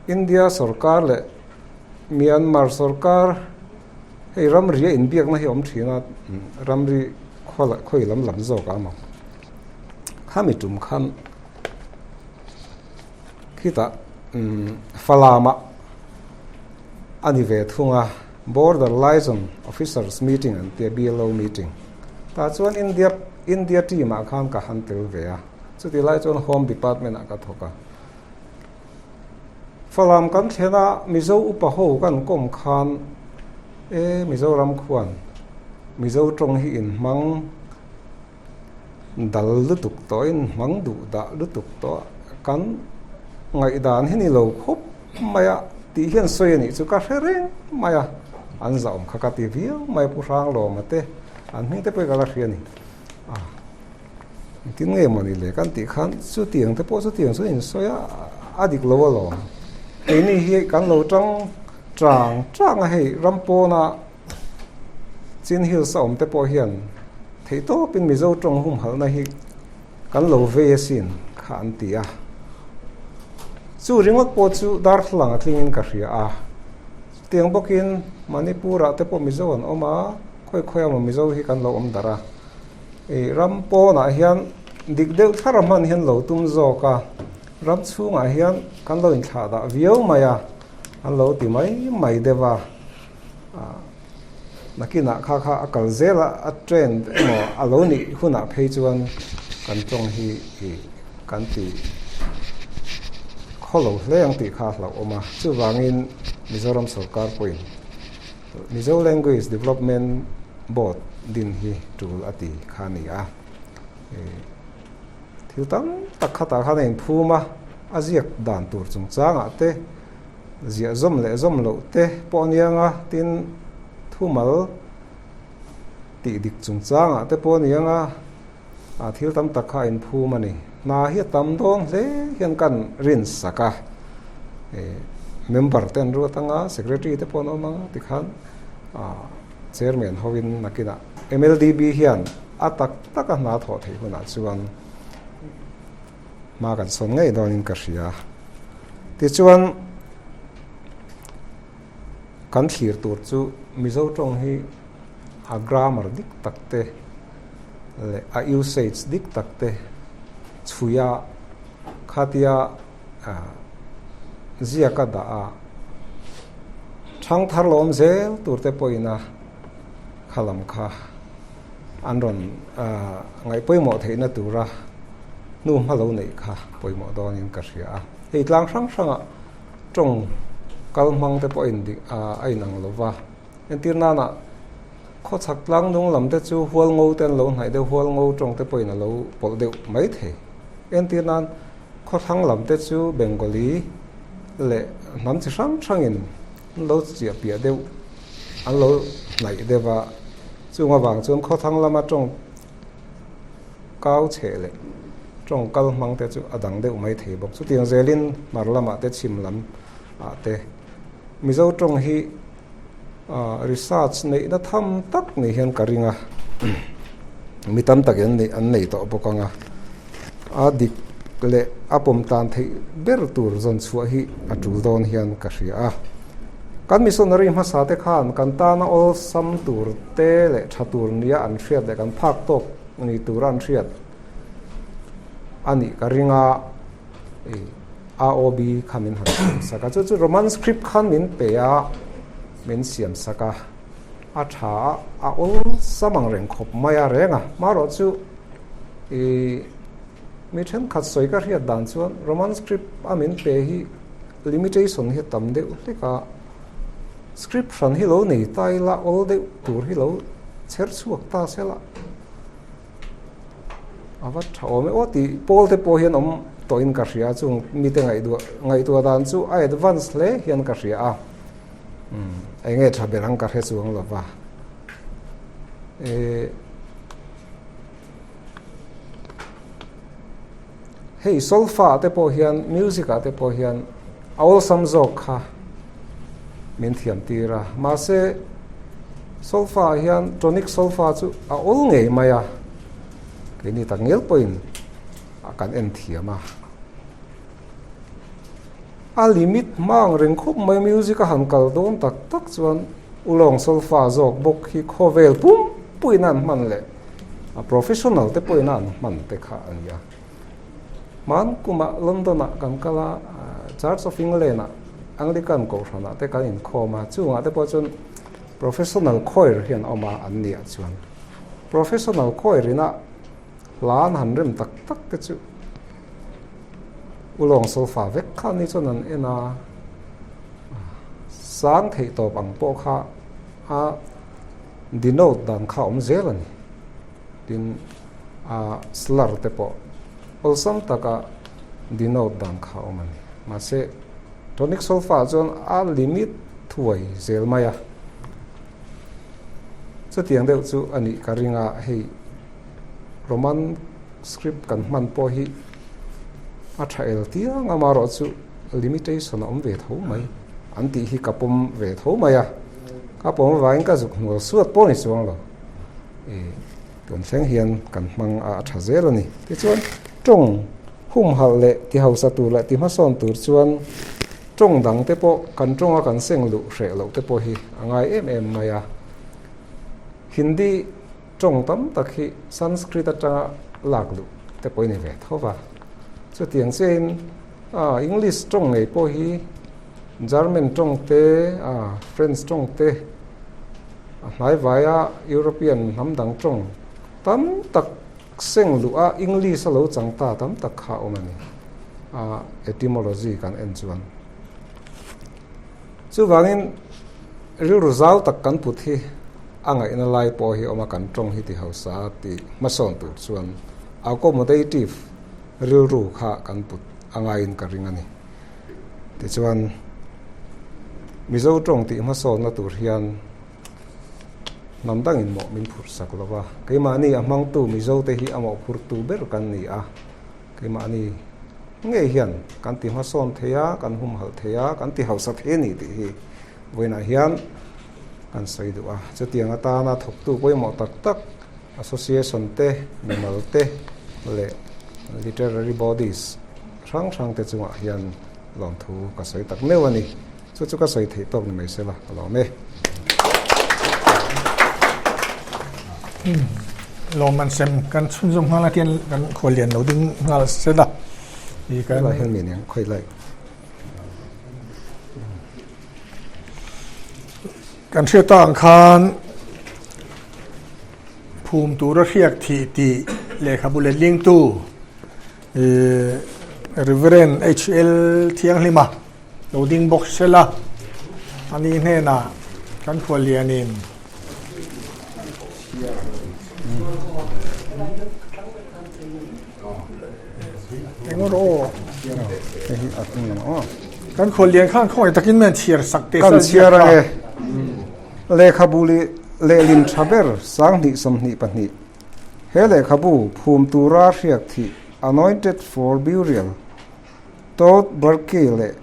India sorkar leh Myanmar sorkar hei ramri a inbiakna hi a awm thin a, ramri khawi lam lam zawk a maw. Khami tum khan khitah Falamah a ni ve thung a, Border Liaison Officers Meeting an tia, BLO meeting. Tah chuan India India team ah khan ka han tel ve a, chutih lai chuan Home Department ah ka thawk a. Falam kan thlen a, Mizo upa ho kan kawm khan e Mizoram khuan Mizo tawng hi in hmang dal lutuk tawh in hmang duh dah lutuk tawh kan ngaihdan hi ni lo khawp mai a tih hian sawi a nih chu ka hre reng mai a, an zahawm kha ka ti viau mai Pu Hranglawma te an hming te pawh hi ka la hria a ni. A engtin nge maw ni le kan tih khan chutiang te pawh chutiang chu in sawi a, a dik lo alawm. Keini hi kan lo tang chang chang a hei ram pawna Chin Hills a awm te pawh hian theihtawpin Mizo tawng humhalhna hi kan lo vei asin kha an ti a. Chu ringawt pawh chu darthlalang a tlingin ka hria a. Chutiang bawkin Manipur-ah te pawh Mizo an awm a, khawi khawi emaw Mizo hi kan lo awm darh a. Ih ram pawnah hian dik deuh thlara hman hian lo tum zawk a, ram chhungah hian kan lo inthlah dah viau mai a, an lo ti mai mai deuh a. Nakinah kha kha a kal zel a, a trend emaw a lo nih hunah phei chuan kan tawng hi ih kan ti khaw lo hle ang tih kha a hlauhawm a. Chuvangin Mizoram sorkar pawhin Mizo Language Development Board din hi tul a ti kha a ni a. Thil tam tak khatah khan a inphum a, a ziak dan tur chungchangah te, Ziah zawm leh zawm loh te pawh a nia nga, tin thumal tih dik chungchangah te pawh a nia nga, a thil tam tak kha a inphum a ni. Hna hi a tam dawn hle hian kan rin sak a, member te an ruat anga, secretary te pawh an awm anga tikhan chairman hovin nakinah MLDB hian a tak taka hna thawh theih hunah chuan Hma kan sawn ngei dawnin ka hria. Tichuan, kan thlir tur chu Mizo tawng hi a grammar dik tak te leh a usage dik tak te chhuia khatia ziaka dah a thangthar lawm zel tur te pawhin a khalam kha an rawn ngaih pawimawh theihna tura hnu hma lo neih kha pawimawh dawnin ka hria a. Hei tlang hrang hrangah tawng kal hmang te pawh a inang lo va. Entir nana khawchhak tlang hnung lam te chu hual ngo te an lo hnaih deuh, hual ngo tawng te pawhin a lo pawlh deuh mai thei. Entir nan khawthlang lam te chu Bengali leh hnam chi hrang hrangin an lo chiah piah deuh, an lo hnaih deuh a. Chung avang chuan khawthlang lama tawng kau chheh leh tawng kal hmang te chu a dang deuh mai thei bawk. Chutiang zelin hmar lamah te chhim lam ah te Mizo tawng hi research neihna tham tak ni hian ka ring a. Mi tam takin an neih an nei tawh bawk ang a, a dik leh a pawm tan theih ber tur zawn chhuah hi a tul dawn hian ka hria a. Kan missionary hmasa te khan kan tana awlsam tur te leh tha tur nia an hriat leh kan phak tawk ni tura an hriat a nih ka ring a, ROB kha min han siam sak a, chu chu Roman script khan min pe a, min siam sak a. A tha a, a awlsam ang reng khawp mai a reng a. Marawh chu i mi thenkhat sawi ka hriat dan chuan Roman script a min pe hi limitation hi a tam deuh hlek a, script hran hi lo nei ta ila awl deuh tur hi lo chher chhuak ta se la a va tha awm e aw tih pawl te pawh hian awm tawhin ka hria a, chung mite ngaihtuah dan chu a advance hle hian ka hria a. Eng nge tha ber ang ka hre chuang lo va. Hei solfa te pawh hian music ah te pawh hian a awlsam zawk kha min thiam tir a. Mahse solfa ah hian tonic solfa chu a awl ngei mai a. Keini tak ngial pawhin kan en thiam a. A limit hma ang reng khawp mai music a han kal dawn tak tak chuan ulawng solfa zawk bawk hi khawvel pum puiin an hman leh a professional te pawhin an hman te kha a ni a. Hman kumah London ah kan kal a, Church of England ah Anglican kohhran ah te kan inkhawm a, chungah te pawh chuan professional choir hi an awm a an nih ah chuan professional choir ina Hla an han rem tak tak te chu ulawng sofa vek kha ni chuan an en a, sang theih tawp ang pawh kha a denote dan kha a awm zel a ni. Tin, a slur te pawh awlsam taka denote dan kha a awm a ni. Mahse, tonic solfa ah chuan a limit thuai zel mai a. Chutiang deuh chu a nih ka ring a, hei Roman script kan hman pawh hi a tha el tiang a, amaherawhchu limitation a awm ve tho mai an tih hi ka pawm ve tho mai a, ka pawm avangin ka zuk hnual suat pawh ni chuang lo. E, tun thleng hian kan hmang a a tha zel a ni. Tichuan, tawng humhalh leh ti hausa tur leh ti hmasawn tur chuan tawng dang te pawh kan tawnga kan seng luh hreh loh te pawh hi a ngai em em mai a. Hindi Tawng tam tak hi Sanskrit atanga lak luh te pawh i ni ve tho va. Chutiang chiahin English tawng ngei pawh hi German tawng te, French tawng te, a hnaivaia European hnam dang tawng tam tak seng luh a English a lo chang ta tam tak kha a awm a ni, etymology kan en chuan. Chuvangin rilru zau tak kan put hi a ngaihna lai pawh hi awm a, kan tawng hi ti hausa ti hmasawn tur chuan accommodative rilru kha kan put a ngaiin ka ring a ni. Tichuan Mizo tawng tih hmasawnna tur hian hnam dangin mawh min phurh sak lo va, keimahni a hmangtu Mizote hi a mawhphurtu ber kan ni a. Keimahni ngei hian kan ti hmasawn thei a, kan humhalh thei a, kan ti hausa thei a ni tih hi vawiinah hian kan sawi duh a. Chutiang atana thawktu pawimawh tak tak association te, mimal te leh literary bodies hrang hrang te chungah hian lawmthu ka sawi tak meuh a ni. Chu chu ka sawi theih tawk ni mai sela ka lawm e. Lawmman sem kan chhunzawm nghal a tian kan khuallian lo ding nghal set a. I kan lai hian mi nen khawi lai. Kan hriat tak ang khan phum tura hriak thih tih lehkhabu letlingtu Reverend HL Thianghlima Lo ding bawk sela, ani hnenah kan khuallianin. Eng rawh aw. Kan khuallian khan khawngaih takin men chhiar sak teh Kan chhiar ange. Lehkhabu lehlin tha ber 2022. He lehkhabu phum tura hriak thih Anointed for Burial Todd Burke leh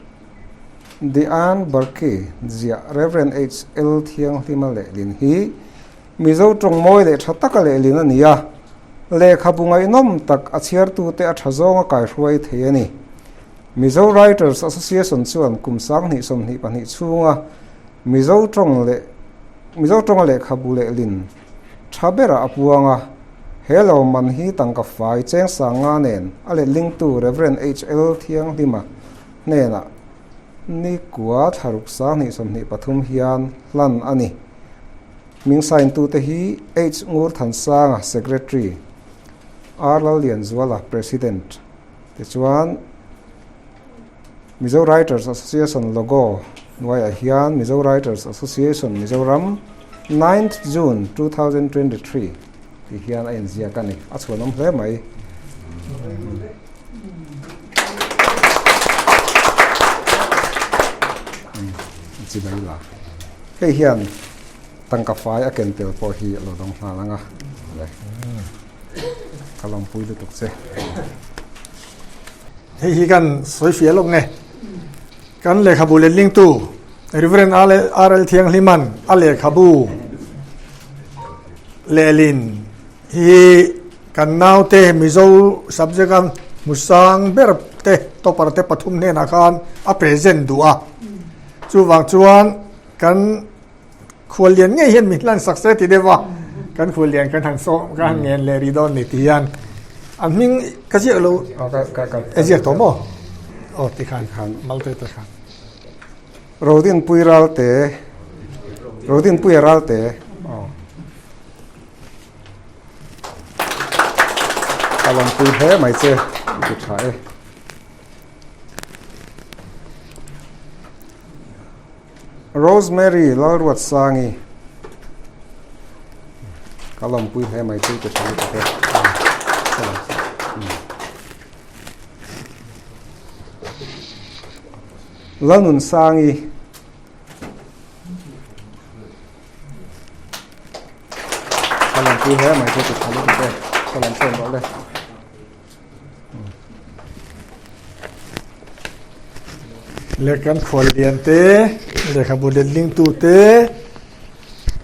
Deanne Burke ziah Rev. HL Thianghlima lehlin hi Mizo tawng mawi leh tha taka lehlin a ni a. Lehkhabu ngaihnawm tak a chhiartute a tha zawnga kaihruai thei a ni. Mizo Writers Association chuan kum 2022 chhunga Mizo tawng leh Mizo tawnga lehkhabu lehlin tha berah a puang a. He lo man hi tangka fai cheng sanga nen a letlingtu Rev. HL Thianghlima hnenah ni kua thlaruk 2023 hian hlan a ni. Hming sign tute hi H Ngur Thansanga, Secretary, R Lallianzuala, President, tichuan Mizo Writers Association logo hnuaiah hian Mizo Writers Association Mizoram, 9th June 2023 tih hian a inziak a ni. A chhuanawm hle mai. Chibai la. Hei hian tangka fai a ken tel pawh hi a lo dawng nghal ang a. Ka lawmpui lutuk che. Hei hi kan sawi fiah lawk nge. Kan lehkhabu letlingtu Reverend RL Thianghliman a lehkhabu lehlin hi kan naute Mizo subject a hmusang ber te topper te pathum hnenah khan a present duh a. Chuvang chuan kan Khuallian ngei hian min hlan sak se ti deuh a, kan khuallian kan han sawm kan han ngen leh rih dawn ni ti hian an hming ka ziak lo e ziak tawh maw? Aw ti khan mal te te khan. Rodinpui Ralte Rodinpuia Ralte aw ka lawmpui hle mai che i ti tha e. Rosemary Lalruatsangi ka lawmpui hle mai chu ka tha lutuk e. Lalnunsangi ka lawmpui hle mai chu ka tha lutuk e. Ka lawm sawm rawh le. Leh kan khuallian te, lehkhabu letlingtu te,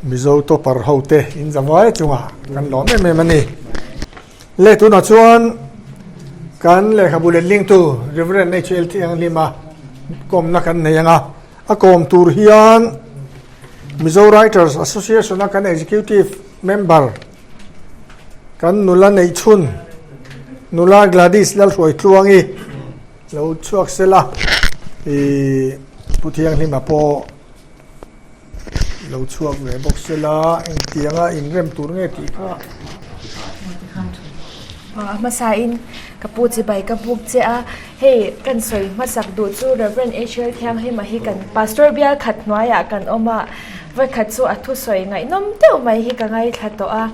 Mizo topper ho te in za vai chungah kan lawm em em a ni. Leh tunah chuan kan lehkhabu letlingtu Reverend HL Thianghlima kawmna kan nei ang a, a kawm tur hian Mizo Writers Association a kan Executive Member Kan nula neih chhun nula Gladys Lalhruaitluangi lo chhuak sela ih Pu Thianghlima pawh lo chhuak ve bawk sela engtianga inrem tur nge tih kha. A hmasain ka pu chibai ka buk che a, hei kan sawi hmasak duh chu Rev. HL Thianghlima hi kan Pastor bial khat hnuaiah kan awm a, Vawikhat chu a thusawi ngaihnawm deuh mai hi ka ngaithla tawh a,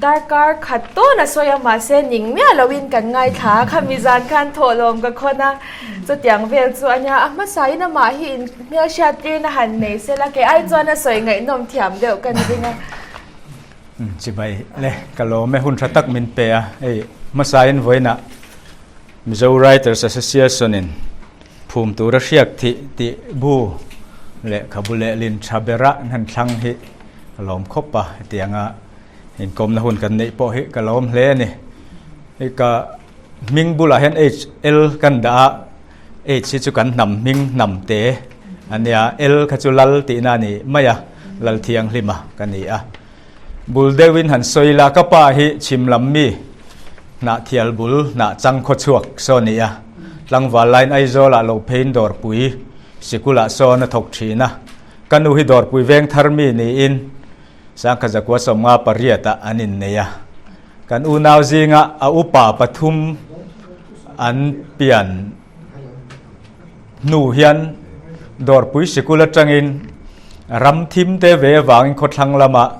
darkar khat tawn a sawi a mahse ning miah loin kan ngaithla a, khami zan khan thawhlawm ka khawn a, chutiang vel chu a nia, a hmasain amah hi in hmelhriat tirna han nei sela kei ai chuan a sawi ngaihnawm thiam deuh ka ni ding a. Chibai le, ka lawm e, hun tha tak min pe a, hei hmasain vawiinah Mizo Writers Association in Phum tura hriak thih tih bu lehkhabu lehlin tha bera an han thlang hi ka lawm khawp a, hetianga inkawmna hun kan neih pawh hi ka lawm hle a ni. Hei ka hming bulah hian HL kan dah a, H hi chu kan hnam hming hnam te a nia, L kha chu Lal tihna a ni mai a, Lal Thianghlima ka ni a. Bul deuhin han sawi la, ka pa hi chhim lam mi Hnahthial bul hnah chang khaw chhuak saw ni a, tlangval laiin Aizawlah lo pheiin dawrpui sikulah sawn a thawk thin a, ka nu hi dawrpui veng thar mi niin Sangkha Zakua 58 ah an innei a, kan unau zinga a upa pathum an pian hnu hian dawrpui sikul atangin ram thim te ve avangin khawthlang lamah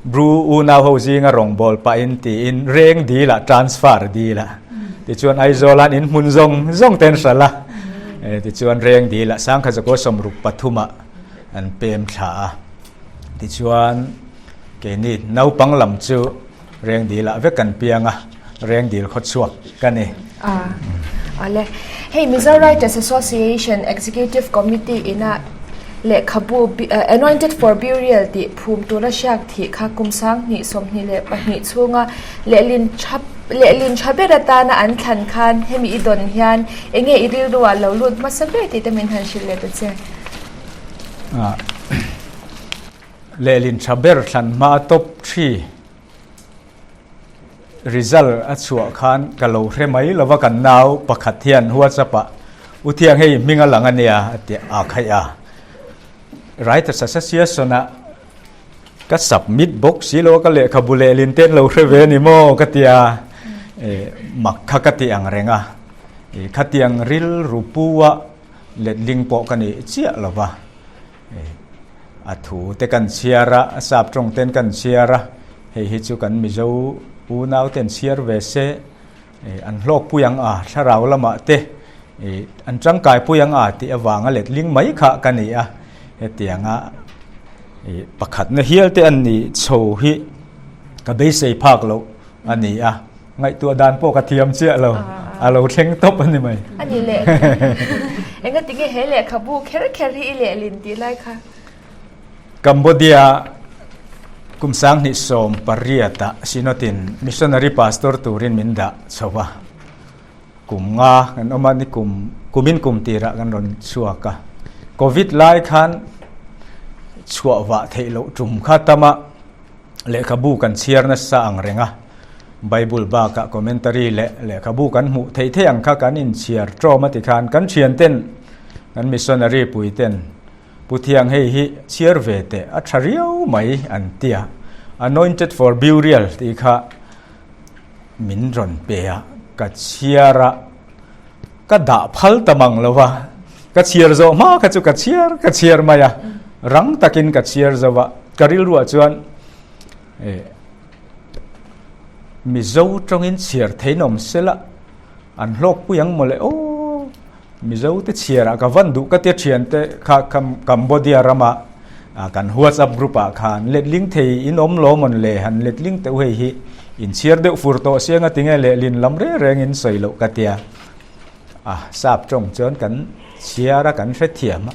Bru unau ho zinga rawngbâwl pahin tiin reng dil ah transfer dil a tichuan Aizawl ah in hmun zawng zawng te an hralh a tichuan reng dil ah Sangkha Zakua 63 ah an pem thla a tichuan keini naupang lam chu Reng dil ah vek kan piang a, reng dil khaw chhuak ka ni. A le. Hei Mizo Writers Association Executive Committee ina. Lehkhabu Anointed for Burial tih phum tura hriak thih kha kum 2022 chhunga lehlin tha lehlin tha ber atana an thlan khan hemi i dawn hian enge i rilru ah lo lut hmasa ber tih te min han hrilh leh ta che. Lehlin tha ber thlan hma top thi. Result a chhuah khan ka lo hre mai lova kan nau pakhat hian WhatsApp ah U Thiang hei hming a lang a nia a ti a khaih a. Writers Association ah ka submit bawk si lo a ka lehkhabu lehlin te an lo hre ve a ni maw ka ti a, mak kha ka ti ang reng a, khatiang rilru pu a letling pawh ka nih chiah lova. A thu te kan chhiar a, a sap tawng ten kan chhiar a, hei hi chu kan Mizo unau ten chhiar ve se, an hlawkpui ang a, thlarau lamah te an tangkaipui ang a tih avanga letling mai kha ka ni a, hetianga pakhatna hial te an nih chho hi ka beisei phak loh a ni a. Ngaihtuah dan pawh ka thiam chiah lo, a lo thleng tawp a ni mai. A ni leh, engati nge he lehkhabu kher kher hi i lehlin tih lai kha? Cambodia kum 2018 ah Synod-in Missionary Pastor turin min dah chho a, kum nga kan awm a, ni kum kumin kum tirah kan rawn chhuak a. Covid lai khan chhuah vah theih loh tum kha tam a, Lehkhabu kan chhiar nasa ang reng a, Bible bakah commentary leh lehkhabu kan hmuh theih theih ang kha kan inchhiar ṭawm a ti khan kan ṭhianten, kan missionary puiten, Pu Thiang hei hi chhiar ve teh a ṭha riau mai an ti a, Anointed for Burial tih kha min rawn pe a, ka chhiar a, ka dah phal ta mang lo va, ka chhiar zawh hma kha chu ka chhiar ka chhiar mai a, rang takin ka chhiar zo va, ka rilruah chuan eh Mizo tawngin chhiar thein awm sela an hlawkpui ang mawle aw, Mizo te chhiarah ka van duh ka tia thiante kha Cambodia rama kan WhatsApp group ah khan letling thei in awm lo mawn le han letling teuh hei hi in chhiar deuh fur tawh siang a tinge lehlin lam reng reng in sawi loh ka tia. A sap tawng chuan kan chhiar a kan hrethiam a,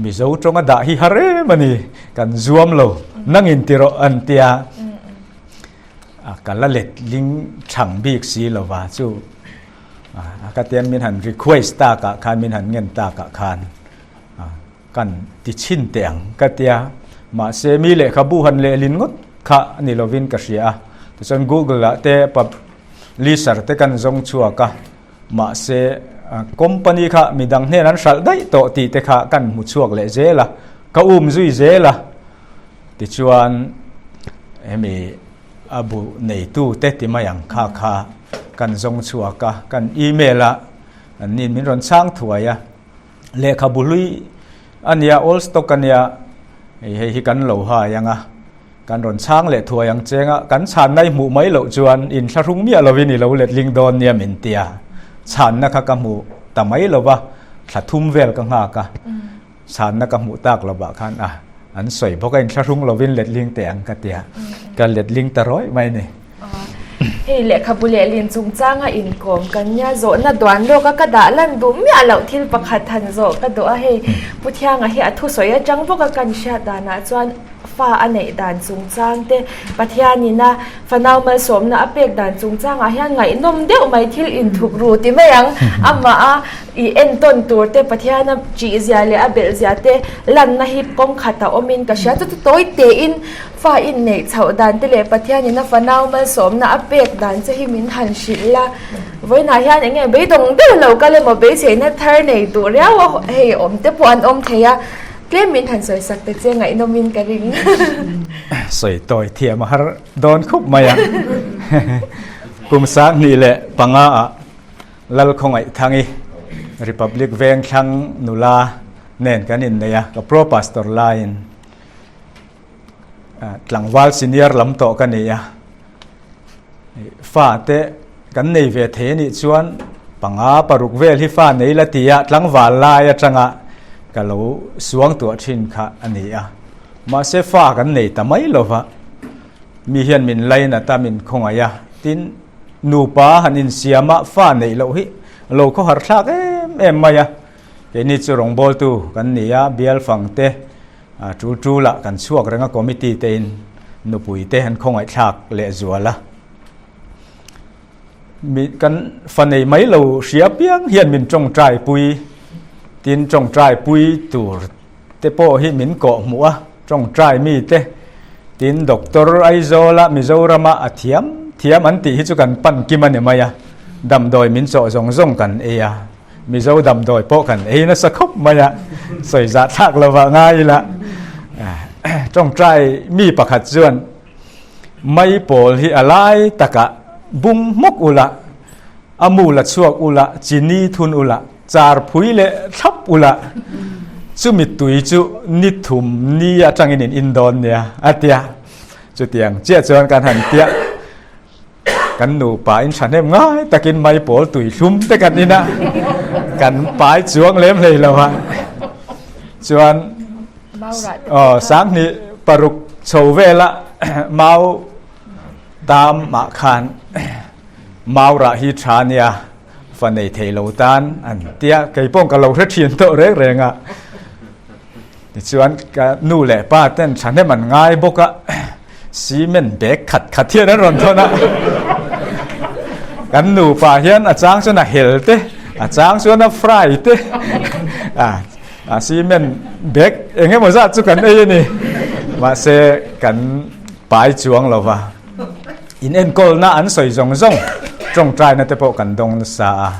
Mizo tawnga dah hi har em a ni, kan zuam lo, nang in ti rawh an tia. A ka la letling thang bik si lova chu a ka tian min han request takah khan min han ngen takah khan Kan ti chhin teh ang ka tia. Mahse mi lehkhabu han lehlin ngawt kha a ni lovin ka hria a. Tichuan Google ah te publisher te kan zawng chhuak a. Mahse company kha midang hnen an hralh daih tawh tih te kha kan hmu chhuak leh zel a. Ka um zui zel a. Tichuan hemi a bu neitu te ti mai ang kha kha kan zawng chhuak a. Kan email a an nin min rawn chhang thuai a. Lehkhabu hlui a nia, old stock a nia, hei hei hi kan lo hai ang a, kan rawn chhang leh thuai ang cheng a, kan chhanna i hmuh mai loh chuan inthlahrung miah lovin i lo letling dawn nia min ti a, chhanna kha ka hmu ta mai lo va, thla thum vel ka nghak a, chhanna ka hmuh tak lovah khan a, an sawi bawk a, inthlahrung lovin letling teh ang ka ti a, ka letling ta rawih mai a ni. Hei lehkhabu lehlin chungchanga inkawm kan nia zawhna duan lawk a ka dah lan duh miah loh thil pakhat han zawh ka duh a hei Pu Thianga hi a thusawi atang bawk a kan hriat danah chuan fa a neih dan chungchang te Pathianina fanau malsawmna a pek dan chungchangah hian ngaihnawm deuh mai thil inthup ru ti mai ang amah a i entawn tur te Pathiana ṭih zia leh a belh zia te lanna hi kawng khat a awmin ka hria chu chu tawi tein Fa inneih chhoh dan te leh Pathianin a fanau malsawmna a pek dan che hi min han hrilh la. Vawiinah hian eng nge beidawng deuh lo kal emaw beiseina thar nei duh riau a hei awm te pawh an awm thei a, tlem min han sawisak ta che ngaihnawmin ka ring. Sawi tawi thiam a har dawn khup mai a. Kum 2005 ah Lalkhawngaih-Thangi, Republic Vengthlang nula nen kan innei a, ka pro pastor laiin. Tlangval senior lam tawh ka nei a, fa te kan nei ve thei anih chuan panga paruk vel hi fa nei la ti a, tlangval lai atanga ka lo suang tuah thin kha a ni a. Mahse fa kan nei ta mai lo va, mi hian min lainat a, min khawngaih a, tin nupa han insiam a fa neih loh hi lo khawhar thlak em em mai a. Keini chu rawngbawltu kan ni a, bial fang te tul tulah kan chhuak reng a, committee te in nupui te an khawngaihthlak lehzual a. Mi kan fa nei mai lo hria piang hian min tawngtai pui, tin tawngtai pui tur te pawh hi min kawh hmuh a, tawngtai mi te, tin Doctor Aizawla Mizorama a thiam thiam an tih hi chu kan pan kim a ni mai a, damdawi min chawh zawng zawng kan ei a, Mizo damdawi pawh kan ei nasa khawp mai a, sawi zah thlak lovah ngai ila tawngtai mi pakhat chuan Mai pawl hi a lai takah bung hmawk ula, a mu la chhuak ula, chini thun ula, char phui leh thlap ula, chumi tui chu ni thum ni atangin in in dawn nia a tia. Chutiang chiah chuan kan han tia kan nupa in thahnem ngai takin mai pawl tui thlum te kan in a, kan pai chuang lem hlei lo a. Chuan Aw, sanghnih paruk chho vela mau tam ah khan mau rah hi tha nia fa nei thei lo tan an tia kei pawh ka lo hre thin tawh reng reng a. Tichuan ka nu leh pa ten thahnem an ngai bawk a, cement bag khat khat hian an rawn thawn a. Kan nupa hian a chang chuan a hel te, a chang chuan a fry te. A cement bag eng emaw zat chu kan ei a ni. Mahse kan pai chuang lo va. In enkawlna an sawi zawng zawng tawngtaina te pawh kan dawng nasa a.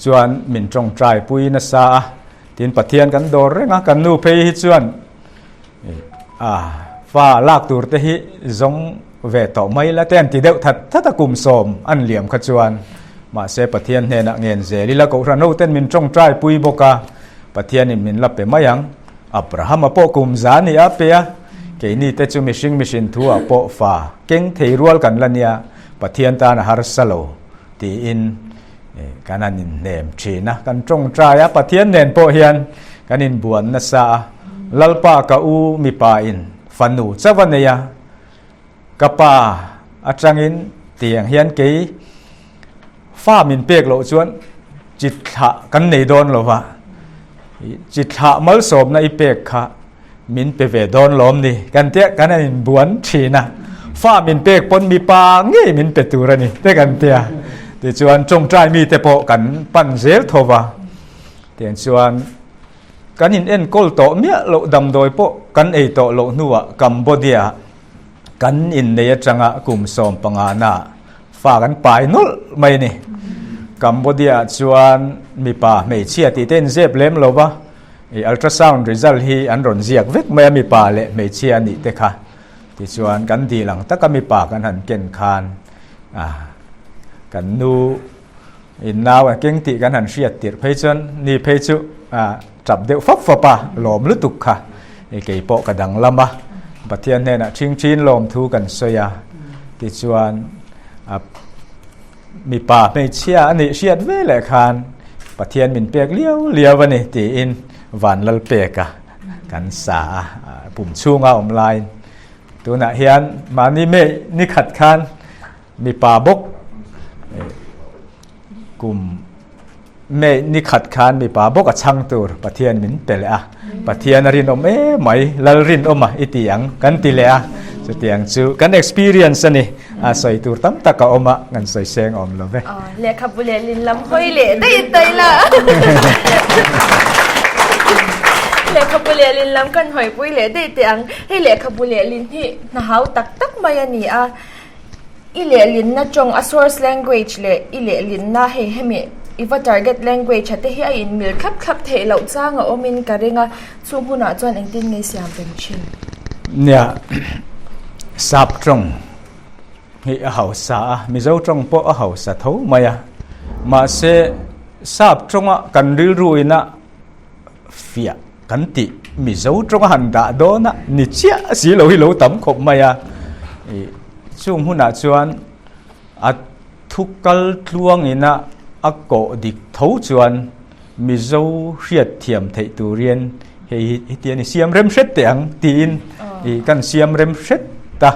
Chuan min tawngtai pui nasa a. Tin Pathian kan dawr reng a, kan nu phei hi chuan a fa lak tur te hi zawng ve tawh mai la te an ti deuh that that a kum sawm an liam kha chuan mahse Pathian hnenah ngen zel ila Kohhran ho ten min tawngtai pui bawk a, Pathianin min la pe mai ang. Abrahama pawh kum za ni a pe a, keini te chu mihring mihrin thu ah pawh fa keng thei rual kan la nia, Pathian tan a harsa lo tiin kan han inhnem thin a, kan tawngtai a, Pathian nen pawh hian kan inbuan nasa a, Lalpa ka u mipa in fanu chauh a nei a, Ka pa atangin tiang hian kei fa min pek loh chuan chi thlah kan nei dawn lo va, chi thlah malsawmna i pek kha min pe ve dawn lawm ni kan tia kan an inbuan thin a, fa min pek pawn mipa ngei min pe tur a ni te kan tia. Tichuan tawngtai mite pawh kan pan zel tho va, tiang chuan Kan in enkawl tawh miah loh damdawi pawh kan ei tawh loh hnuah Cambodia kan innei atanga kum 15 na fa kan pai nawlh mai a ni. Cambodia ah chuan mipa hmeichhia tih te in zep lem lo va, i ultrasound result hi an rawn ziak vek mai a mipa leh hmeichhia a nih te kha. Tichuan kan dil ang taka mipa kan han ken khan kan nu In nau a keng tih kan han hriat tirh phei chuan ni phei chu a tap deuh fap fap a, lawm lutuk kha. I kei pawh ka danglam a, Pathian hnenah ṭhing ṭhin lawm thu kan sawi a, tichuan a mipa hmeichhia a nih hriat ve leh khan Pathian min pek liau liau a ni tiin Vanlalpeka kan sa a, pum chhunga awm laiin tunah hian mahni mei ni khat khan Mipa bawk kum May ni khat khan mipa bawk a chhang tur Pathian min pe leh a, Pathian a rinawm em mai, Lal rinawm a i ti ang kan ti leh a, chutiang chu kan experience a ni, a sawi tur tam tak a awm a, kan sawi seng awm lo ve. Lehkhabu leh lin lam hawi leh daih daih la. Lehkhabu leh lin lam kan hawipui leh daih teh ang. Hei lehkhabu leh lin hi hna hau tak tak mai a ni a. I lehlinna tawng a source language leh i lehlinna hei hemi i va target language a te hi a inmil thlap thlap theih loh chang a awmin ka ring a, chung hunah chuan engtin nge siam reng thin? Nia, sap tawng hi a hausa a, Mizo tawng pawh a hausa tho mai a, mahse sap tawnga kan rilru ina fiah kan tih Mizo tawng a han dah dawn a ni chiah si lo hi lo tam khawp mai a. Chung hunah chuan a thu kal tluang ina a kawh dik tho chuan Mizo hriat thiam theih turin hei hi heti a ni siam rem hret teh ang tiin kan siam rem hret ta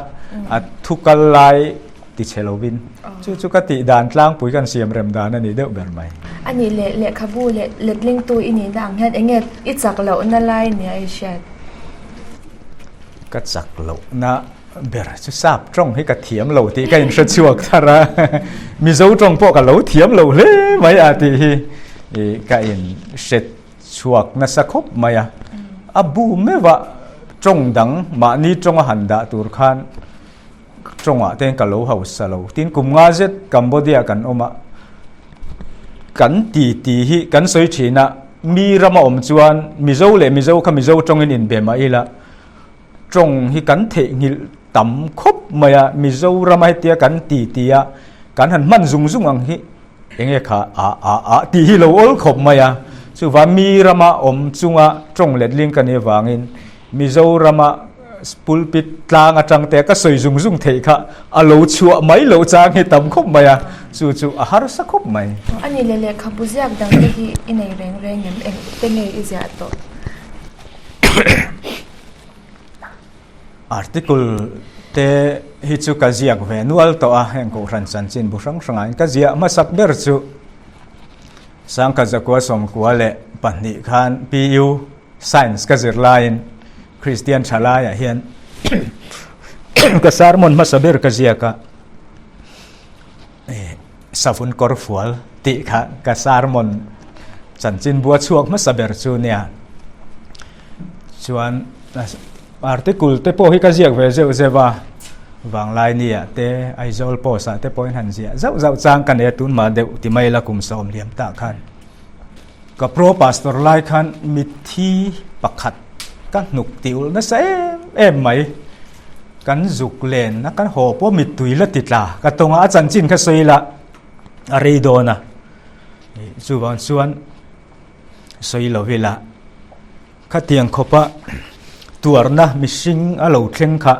a thu kal lai ti chhe lovin chu chu ka tih dan tlangpui kan siam rem dan a ni deuh ber mai. A nih leh lehkhabu leh letlingtu i nihna ang hian eng nge i chak lohna lai nia i hriat? Ka chak lohna ber chu sap tawng hi ka thiam lo tih ka inhre chhuak thar a, Mizo tawng pawh ka lo thiam lo hle mai a tih hi ka inhre chhuak nasa khawp mai a. A bu meuh a tawng dang mahni tawnga han dah tur khan Tawngah te ka lo hausa lo. Tin, kum nga zet Cambodia kan awm a, kan ti ti hi kan sawi thin a, mi rama awm chuan Mizo leh Mizo kha Mizo tawngin inbe mah ila, tawng hi kan theihnghilh tam khawp mai a, Mizo rama hetia kan ti ti a, kan han hman zung zung ang hi enge kha a a a tih hi lo awl khawp mai a, chuvang mi rama awm chunga tawng letling ka nih avangin Mizorama pulpit tlang atang te ka sawi zung zung theih kha a lo chhuah mai loh chang hi tam khawp mai a, chu chu a harsa khawp mai. A ni leh lehkhabu ziak dang te hi i nei reng reng em? Eng te nge i ziah tawh? Article te hi chu ka ziak ve nual tawh a, heng Kohhran chanchin bu hrang hrangah in ka ziah hmasak ber chu Sangkhat Zakua Sawmkua leh pahnih khan PU Science ka zir laiin Kristian tha laiah hian ka sermon hmasa ber ka ziak a, savun kawr fual tih kha ka sermon chanchin bua chhuak hmasa ber chu nia. Chuan article te pawh hi ka ziak ve zeuh zeuh a, Vanglaini-ah te, Aizawl Post-ah te pawhin han ziah zauh zauh chang ka nei a, tunhma deuh ti mai la kum sawm liam tah khan. Ka pro pastor lai khan mitthi pakhat ka hnuk tih ulh nasa em em mai. Kan zuk len a kan haw pawh mittui la ti tla ka tawng a, a chanchin kha sawi la a rei dawn a. Chuvang chuan sawi lo ila khatiang khawpa tuarna mihring a lo thleng kha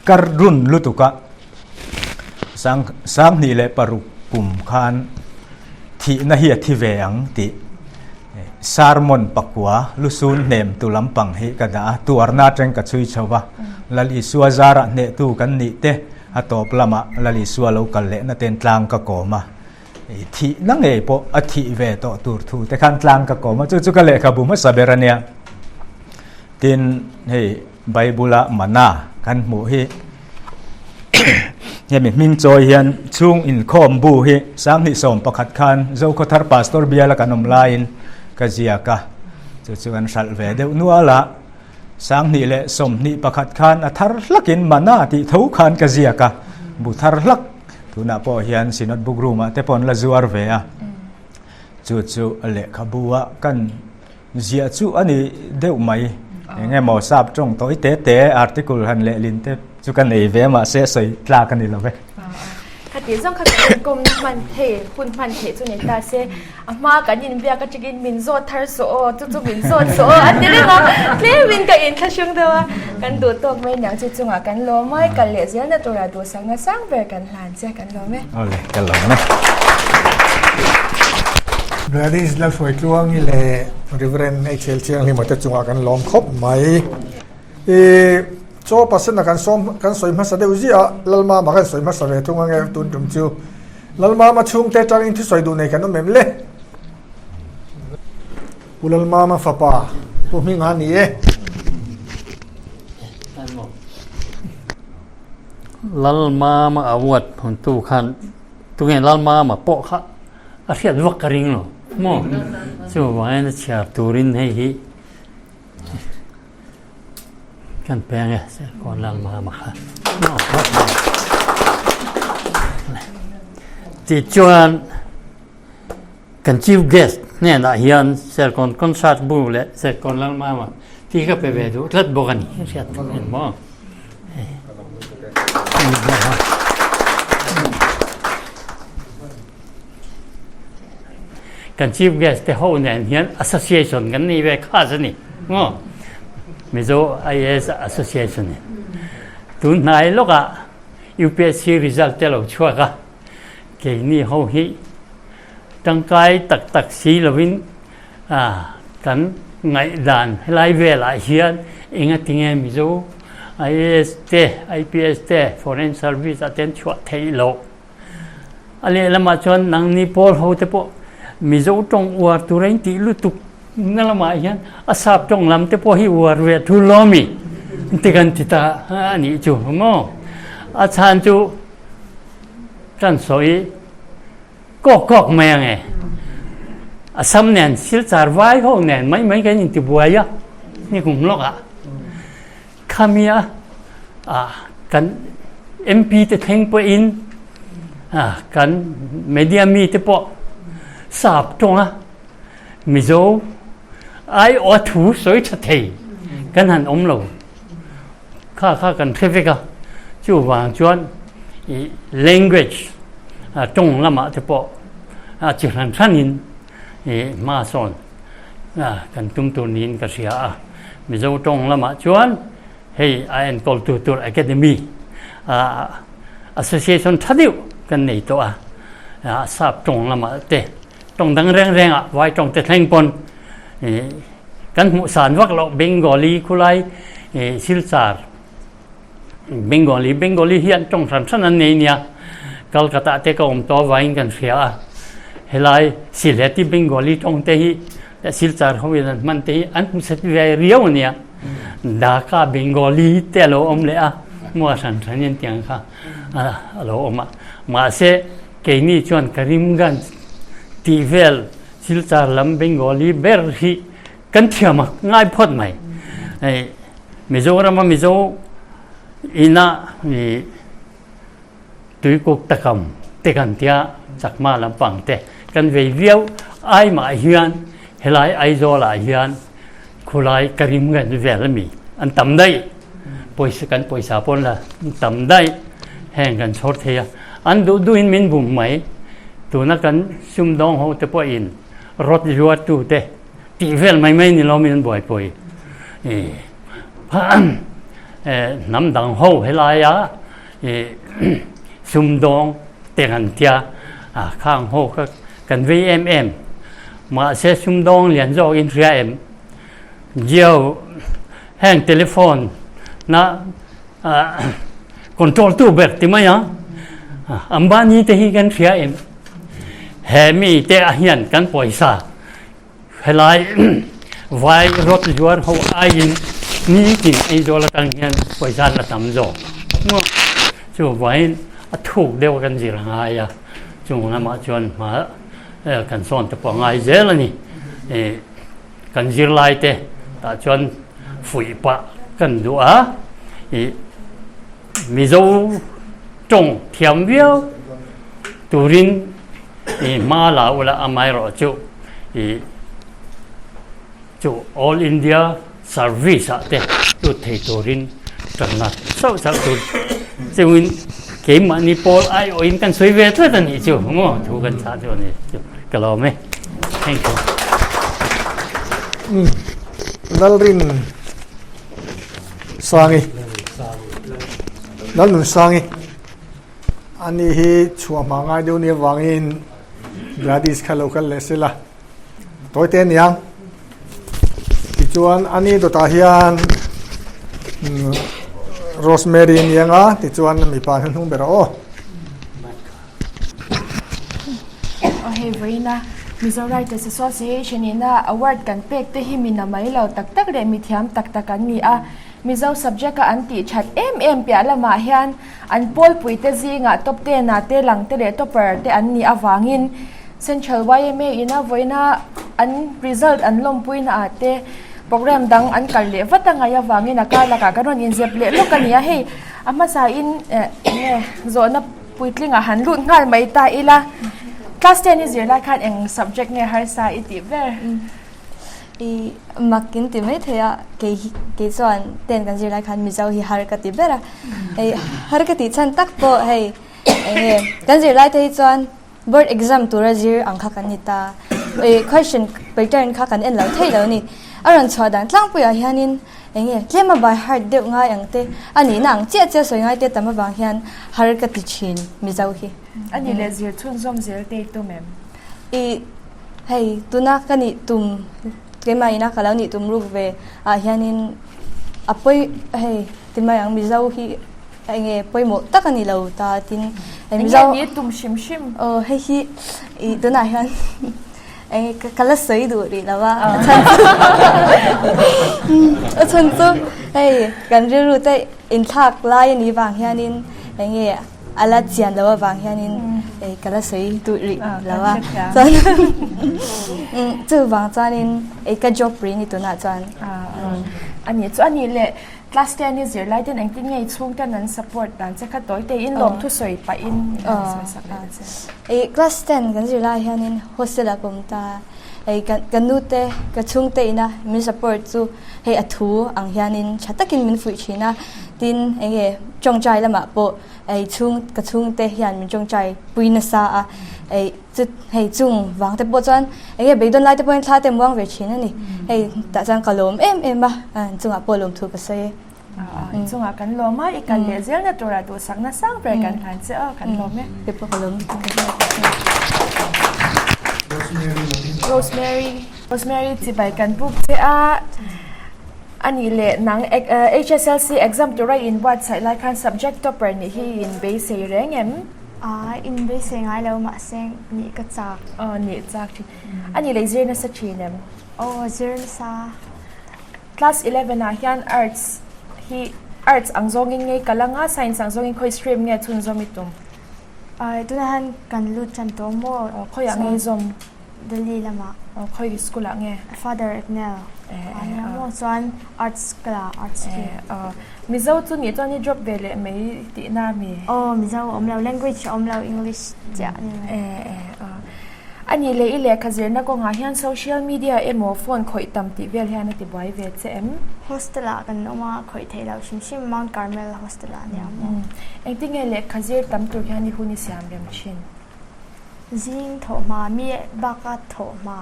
kar run lutuk a. Sang sanghnih leh paruk kum khan thihna hi a thi ve ang tih sermon pakua lusun hnem tu lampang hi ka dah a, tuarna atang ka chhui chho va, Lal Isua zarah hnehtu kan nih te a tawp lamah Lal Isua lo kal lehna ten tlang ka kawm a, thihna ngei pawh a thih ve tawh tur thu te khan tlang ka kawm a, chu chu ka lehkhabu hmasa ber a nia. Tin, hei Bible-a mana kan hmuh hi hemi hming chawi hian chhung inkhawm bu hi Sanghnih 11 khan Zokhawthar Pastor biala kan awm laiin ka ziak a, chu chu kan hralh ve deuh nual a. Sanghnih leh 21 khan a thar hlakin mana tih tho khan ka ziak a, bu thar hlak tunah pawh hian Synod Book Room-ah te pawh an la zuar ve a, chu chu lehkhabu ah kan Ziah chu a ni deuh mai. Eng emaw sap tawng tawi te te article han lehlin te chu ka nei ve mahse sawi tlak a ni lo ve. Khatih zawng kha kan inkawmna hman thei, hun hman theih chu ni ta se, a hma kan inbiak atangin min zawt thar suh aw, chu chu min zawt suh aw a ti reng a, tlemin ka inthlahrung deuh a, kan duh tawk mai niang chu chungah kan lawm a, i kal leh zelna tura duhsakna sang ber kan hlan che kan lawm e. Awle, ka lawm e. Gladys Lalhruaitluangi leh Reverend HL Thianghlima te chungah kan lawm khawp mai. I chaw pasena kan sawm kan sawi hmasa deuh ziah a, Lalmama kan sawi hmasa ve thung ange tun tum chu. Lalmama chhungte atangin thusawi duh nei kan awm em le? Pu Lalmama fapa Pu Hminga a ni e. Lalmama award hmuntu khan tunge Lalmama pawh kha a hriat vak ka ring lo maw chuvangin a chhiar turin hei hi kan peng e Serkawn Lalmama kha tichuan kan chief guest hnenah hian Serkawn concert bu leh Serkawn Lalmama tih ka pe ve duh tlat bawk a ni hriat maw. Kan chief guest te ho nen hian association kan nei ve khas a ni maw Mizo IAS Association in tun hnai lawkah UPSC result te lo chhuak a keini ho hi tangkai tak tak si lovin Kan ngaihdan helai velah hian engatinge Mizo IAS te, IPS te, Foreign Service ah te an chhuah theih loh. A lehlamah chuan nangni pawl ho te pawh Mizo tawng uar tur a intih lutuk na lamah hian a sap tawng lam te pawh hi uar ve thul lo mi ti kan ti ta a nih chu maw. A chhan chu kan sawi kawk kawk mai ang e. A sam nen silchar vai ho nen mai mai kan inti buai a ni kum lawkah. Khamia kan MP te thleng pawhin kan media mi te pawh sap tawnga Mizo aiawh thu sawi tha thei kan han awm lo. Kha kha kan hre vek a, chuvang chuan i language tawng lamah te pawh chi hran hranin i hma sawn kan tum tur niin ka hria a. Mizo tawng lamah chuan hei a enkawltu tur academy association tha deuh kan nei tawh a, sap tawng lamah te tawng dang reng rengah vai tawng te thleng pawn kan hmuh san vak loh Bengali khulai Silchar Bengali Bengali hian tawng hran hran an nei nia Calcutta te ka awm tawh avangin kan hria a helai Sylheti Bengali tawng te hi Silchar ho in an hman te hi an hmu set ve riau ania Dhaka Bengali te a lo awm leh a mua hran hran in tiang kha a lo awm a mahse keini chuan Karimganj tih vel Silchar lam Bengali ber hi kan thiam a ngai phawt mai. Hei Mizoram a Mizo ina i tuikuk takam te kan tia Chakma lampang te kan vei viau ai mah hian helai Aizawl ah hian khulai Karimganj vel ami an tam daih pawisa kan pawisa pawn la tam daih heng kan chhawr thei a an duh duhin min bum mai tuna kan sumdawng ho te pawhin rawt zuar tu te tih vel mai mai ni lo min buaipui hnam dang ho helaia sumdawng te kan tia khang ho kha kan vei em em mahse sumdawng lian zawk in hria em Jio heng telephone na control tu ber ti mai a Ambani te hi kan hria em he mi te a hian kan pawisa helai vai rawt zuar ho aiin nitin Aizawl atang hian pawisa la tam zawk chu vain a thuk deuh kan zir ngai a chung lamah chuan hma kan sawn te pawh ngai zel a ni. Kan zirlai te tah chuan fuih pah kan duh a, ih Mizo tawng thiam viau turin ih hma la ula amaherawh chu ih chu All India Service ah te lut thei turin tanna chauh chauh tur chungin keimahni pawl aiawhin kan sawi ve tlat a nih chu maw thu kan chah chu a ni chu ka lawm e. Thank you. Lalrin Sangi Lalnun Sangi ani hi chhuah hma ngai deuh ni avangin Gladys kha lo kal leh sela tawi te aniang tichuan ani dawtah hian Rosemary aniang a tichuan mipa hnuhnung ber a aw. Aw hei vawiina Mizo Writers Association ina award kan pek te hi mi namai lo tak tak leh mi thiam tak tak an ni a. Mizo subject a an tih that em em piah lamah hian an pawlpui te zingah top ten ah te lang te leh topper te an nih avangin Central yma ina vawiina an result an lawmpui na ah te program dang an kal leh vat a ngaih avangin a kar lakah kan rawn inzep leh lawk a ni a. Hei a hmasa in eh enge zawhna Puitlingah han lut nghal mai ta ila, class ten i zir lai khan eng subject nge harsa i tih ber? I mak in ti mai thei a, kei hi kei chuan ten kan zir lai khan Mizo hi har ka ti ber a, hei har ka tih chhan tak pawh hei eng nge kan zir lai te hi chuan board exam tura zir ang kha kan ni ta, ih question pattern kha kan en lo thei lo a ni, a rawn chhuah dan tlangpuiah hianin Eng nge tlem a by heart deuh ngai ang te a nihna ang chiah chiah sawi ngai te tam avang hian har ka ti thin Mizo hi. A nih leh zir chhunzawm zel te i tum em? I hei tuna ka nih tum keimah ina ka lo nih tum ruk ve ah hianin a pawi hei ti mai ang Mizo hi eng nge pawimawh tak a ni lo ta tin Mizo. Eng nge ni tum hrim hrim? Aw hei hi i tunah hian. Eng ka la sawi duh rih lo a, a chhan chu a chhan chu hei kan rilru te inthlak lai a nih vang hianin eng nge a la chian loh avang hianin hei ka la sawi duh rih lo a chuan chuvang chuanin hei ka job rih a ni tunah chuan. A nih chu a nih leh Class ten i zirlai ten engtin nge i chhungten an support dan che kha tawi te in lawmthu sawi pahin min han sawi sak leh che. I class ten kan zirlai hianin hostel ah ka awm ta a, hei ka nu te ka chhungte ina min support chu hei a thu ang hianin tha takin min fuih thin a, tin enge tawngtai lamah pawh hei chhung ka chhungte hian min tawngtai pui nasa a, hei chu hei chung vang te pawh chuan enge beidawn lai te pawhin thla te muang ve thin a ni hei tah chuan ka lawm em em a chungah pawh lawmthu ka sawi e. Chungah kan lawm a i kal leh zelna turah duhsakna sang ber kan hlan che aw kan lawm e. Te pawh ka lawm lutuk e. Rosemary Rosemary chibai kan buk che a anih leh nang HSLC exam tura i inbuatsaih lai khan subject topper nih hi i inbeisei reng em? A inbeisei ngai lo mahse nih ka chak. Aw nih chak thin. A nih leh zir nasa thin em? Aw zir nasa. Class 11 ah hian arts hi arts ang zawngin nge kal anga science ang zawngin khawi stream nge chhunzawm i tum? Ai tunah hian kan lut tan tawh maw? Aw khawiah nge i zawm? Delhi lamah. Aw khawi school ah nge? Father Eknel. Eh eh a. Maw chuan arts ka la arts stream. Eh aw Mizo chu nih chuan i drop ve leh mai tihna a mi? Aw Mizo a awm lo language a awm lo English chiah a ni mai. Eh eh aw A nih leh i lehkha zirna kawngah hian social media emaw phone khawih tam tih vel hian a ti buai ve che em? Hostel ah kan awm a khawih theih loh hrim hrim Mount Carmel hostel ah a nia maw? Engtinge lehkha zir tam tur hian i hun i siam rem thin? Zing thawh hma, mi baka thawh hma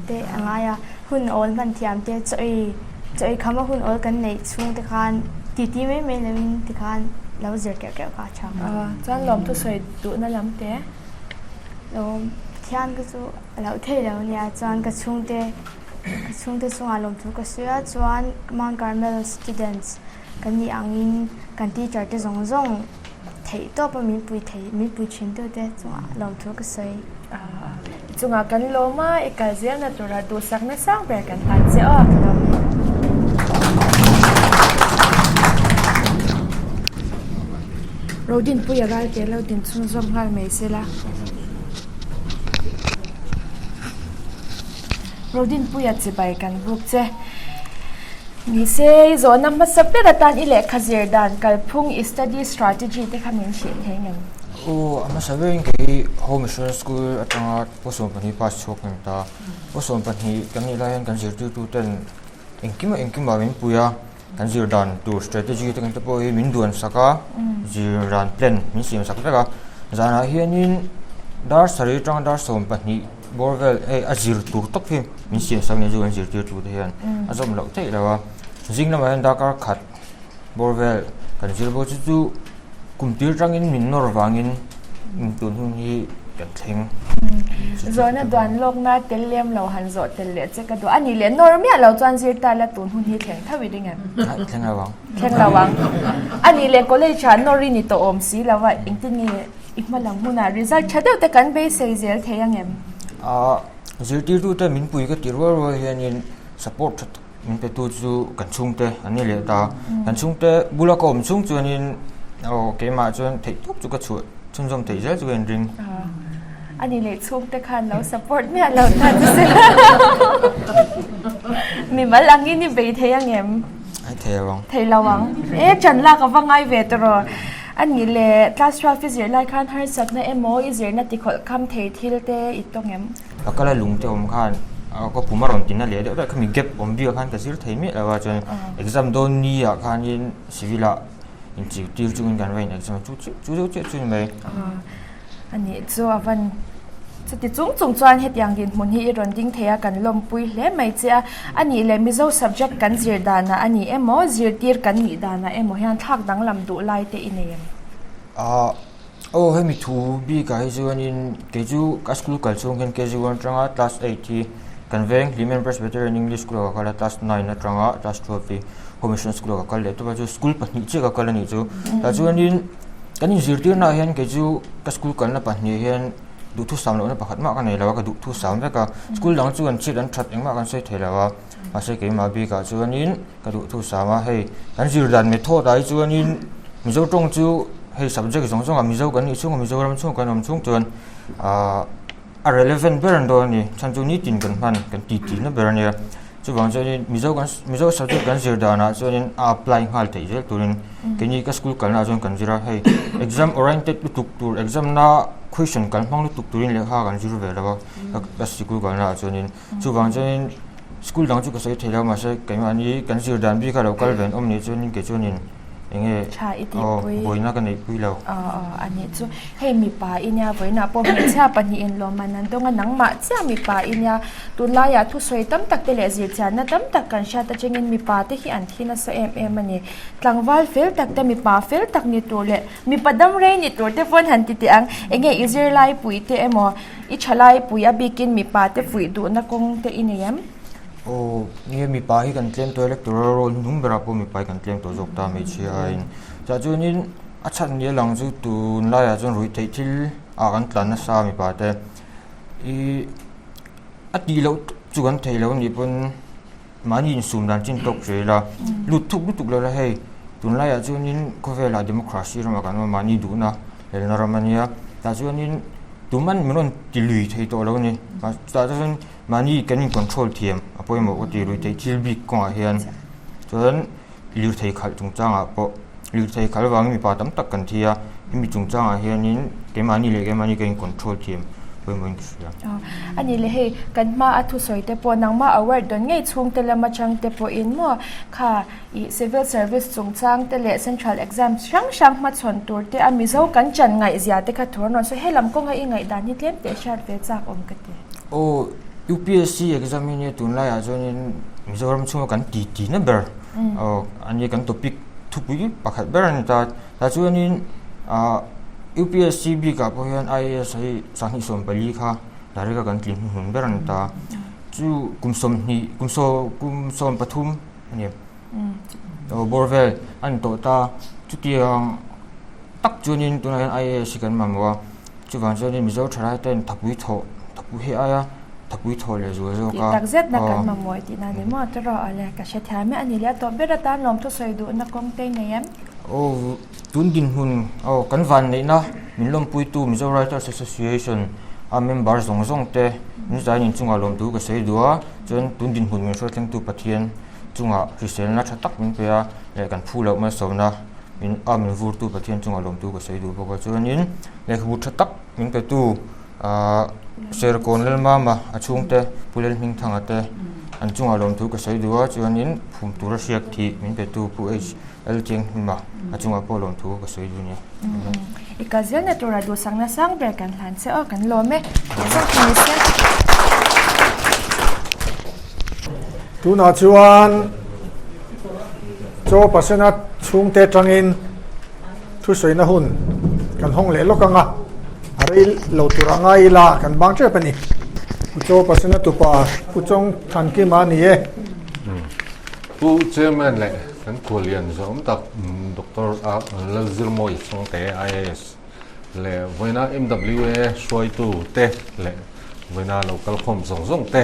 te a ngai a, hun awl hman thiam te chaw ei chaw ei khama hun awl kan neih chhung te khan titi mai mai loin ti khan lo zir keuh keuh kha a tha. Chuan lawmthu sawi duhna lam te? Lawm Pathian ka chu a loh theih lo nia, chuan ka chhungte ka chhungte chungah lawmthu ka sawi a, chuan Mount Carmel students kan nih angin kan teacher te zawng zawng Theih tawp a min pui thei, min pui thin tu te chungah lawmthu ka sawi. I chungah kan lawm a, i kal zelna tura duhsakna sang ber kan hlan che aw. Ka lawm e. Rodinpuia ralte lo din chhunzawm nghal mai sela. Rodinpuia chibai kan buk che. Nise, i zawhna hmasa ber atan i lehkha zir dan kalphung i study strategy te kha min hrih thei ngem? Aw, a hmasa berin kei Home Mission School atanga Pawsawmpahnih pass chhuak kan ta. Pawsawmpahnih kan nih lai hian kan zirtirtu ten engkim ah engkim ah min pui a, kan zir dan tur strategy te kan te pawh hi min duan sak a, zir dan plan min siam sak vek a. Zanah hianin dar sarih atanga dar 12 bawr vel hei a zir tur tawp hi min siam sak ni chu kan zirtirtu te hian a zawm loh theih lo a zing lamah hian darkar khat bawr vel kan zir bawk chu chu kum tir tangin min nawr vangin tun hun hi kan thleng. Zawhna duan lawkna tel lem lo han zawh tel leh che ka duh a ni leh nawr miah lo chuan zir ta la tun hun hi thleng tho i ring em? Thleng lo ang. Thleng lo ang. A nih leh college ah nawr i ni tawh awm si lo a engtin nge I hma lam hunah result tha deuh te kan beisei zel thei ang em? Ahh zirtirtute min pui ka ti rual rual hianin support tha tak min petu chu kan chhungte an ni leh ta. Kan chhungte bula ka awm chhung chuanin aw keimah chuan theih tawp chu ka chhuah chhunzawm theih zel chu ka inring. A ni leh chhungte khan lo support miah lo ta chu se mimal angin i bei thei ang em? Ai thei lo ang. Thei lo ang. E ṭan lak a va ngai ve tawh. A nih leh class 12 i zir lai khan harsatna emaw i zirna tikhawlh kham thei thil te i tawng em? Ka kala lung te awm khan ka pum a rawn tina leh deuh daih khami gap awm biak khan ka zir thei miah lo a chuan exam dawn ni ah khanin civil ah inchil tir chungin kan va in exam a chu chiah chu deuh chiah chu ni mai. A nih chu a van chuti chung chung chuan hetiang dinhmun hi i rawn ding thei a kan lawmpui hle mai che a. A nih leh Mizo subject kan zir danah a ni emaw zirtir kan nih danah emaw hian thlak danglam duh lai te i nei em? Ahh aw hemi thu bikah hi chuanin kei chu ka school kal chhung hian KG one atanga class eight hi kan veng Hlimen Presbyterian English School ah ka kal a class nine atanga class twelve hi Home Mission School ah ka kal leh tawp a chu school pahnih chiah ka kal a nih chu. Tah chuanin kan inzirtirnaah hian kei chu ka school kalna pahnih hian. Duhthusam lohna pakhat mah ka nei lo a, ka duhthusam vek a. School dang chu an chhiat an that engmah kan sawi thei lo a, mahse keimah bikah chuanin ka duhthusam a, hei kan zir dan method ah hi chuanin Mizo tawng chu hei subject zawng zawngah Mizo kan nih chhunga Mizoram chhung kan awm chhung chuan ahh a relevant ber an dawn a ni. Chhan chu nitin kan hman kan titi na ber a nia. Chuvang chuanin Mizo kan Mizo subject kan zir danah chuanin a apply nghal theih zel turin keini ka school kalnaah chuan kan zir a, hei exam oriented lutuk tur exam na question kal hmang lutuk turin lehkha kan zir ve lo a ka sikul kalnaah chuanin chuvang chuanin school dang chu ka sawi thei lo mahse keimahni kan zir dan bik a lo kal ve an awm nih chuanin kei chuanin Enge Tha i tihpui. Aw, buaina ka neihpui lo. Aw, aw, a nih chu. Hei mipa i nia, vawiinah pawh hmeichhia pahnihin lawmman an dawng a, nangmah chiah mipa i nia. Tunlaiah thusawi tam tak te leh zirchianna tam tak kan hriat atangin mipa te hi an thi nasa em em a ni. Tlangval fel tak te, mipa fel tak ni tur leh mipa dam rei ni tur te pawn han ti teh ang. Enge i zirlaipui te emaw, i thalaipui a bikin mipa te fuih duhna kawng te i nei em? Aw, nia mipa hi kan tlem tawh electoral roll hnung berah pawh mipa hi kan tlem tawh zawk ta hmeichhia aiin. Chah chuanin a chhan nia lang chu tunlaiah chuan ruih theih thil ah kan tlan nasa mipa te ih a tih loh chu kan thei lo anih pawn mahni insum dan chin tawk zel ila lut thuk lutuk lo la hei tunlaiah chuanin khawvelah democracy ramah kan awm a mahni duhna helna ram a nia tah chuanin tuman min rawn ti lui thei tawh lo a ni tah chuan. Mahni kan in control thiam a pawimawh ka ti ruihtheih thil bik kawngah hian chuan lirthei khalh chungchangah pawh lirthei khalh avangin mipa tam tak kan thi a hemi chungchangah hianin keimahni leh keimahni kan in control thiam pawimawhin ka hria. A ni le hei kan hma a thusawi te pawh nangmah award dawn ngei chhungte lam atang te pawhin maw kha ih civil service chungchang te leh central exam hrang hrang hmachhawn tur te a Mizo kan chan ngaihzia te kha thu an rawn sawi helam kawnga i ngaihdan hi tlem teh hriat ve chak awm ka ti. Aw, UPSC exam hi nia tunlaiah chuanin Mizoram chhunga kan ti ti na ber aw a nia kan topic thupui pakhat ber a ni ta. Tah chuanin ah UPSC bikah pawh hian IAS hi 2014 kha direct a kan tling hnuhnun ber a ni ta. Chu kum 20 kum saw kum 13 a ni aw bawr vel a ni tawh ta. Chutiang tak chuanin tunah hian IAS hi kan mamawh a. Chuvang chuanin Mizo thalai ten thapui thawh, thapui hi aia thapui thawh leh zual zawk a. Tih tak zetna kan mamawih tihna ni maw? Tawrh a le, ka hrethiam e a ni leh a tawp ber atan lawm thusawi duhna kawng te nei em? Aw, tun dinhmun, aw, kan vanneihna min lawmpuitu Mizo Writers Association a member zawng zawng te min zain inchungah lawmtu ka sawi duh a, chuan tun dinhmun min hruaithlengtu Pathian chungah hriselna tha tak min pe a leh kan phu loh malsawmna min a min vurtu Pathian chungah lawmtu ka sawi duh bawk a, chuanin Lehkhabu tha tak min petu ahh Serkawn Lalmama a chhungte Pu Lalhmingthanga te an chungah lawmthu ka sawi duh a chuanin phum tura hriak thih min petu Pu H L Chenghima a chungah pawh lawmthu ka sawi duh a nia. I kal zelna tura duhsakna sang ber kan hlan che aw kan lawm e. Tih zawk ni se. Tunah chuan chaw pasena chhungte tangin Thusawiina hun kan hawng leh lawk ang a, a rei lo tur a ngai ila kan bang tep a ni. Pu Chaw Pasena tupa Pu Chawng Thankima a ni e. Pu Chairman leh kan khualian zawm tak Doctor Lalzirmawi Chhangte IAS leh vawiina MWA hruaitu te leh vawiina lo kalkhawm zawng zawng te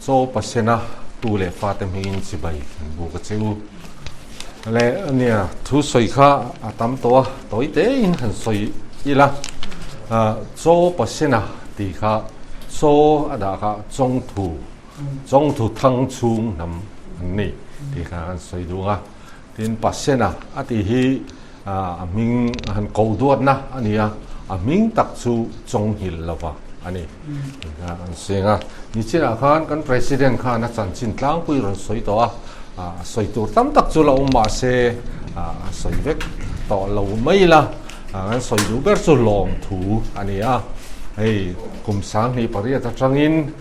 Chaw Pasena tu leh fate hmingin chibai kan buk a che u. Le ania thu sawi kha a tam tawh a, tawi tein han sawi ila. Chaw pasena tih kha chaw a dah kha chawngthu, chawngthu thang chhung hnam an ni tih kha an sawi duh a. Tin pasena a tih hi a hming a han koh duatna a ni a, a hming tak chu chawnghilh lova a ni tih kha an sawi a. Nichinah khan kan President khan a chanchin tlangpui rawn sawi tawh a. A sawi tur tam tak chu la awm mah se a sawi vek tawh lo mai ila, kan sawi duh ber chu lawmthu a ni a. Hei kum 2008 atangin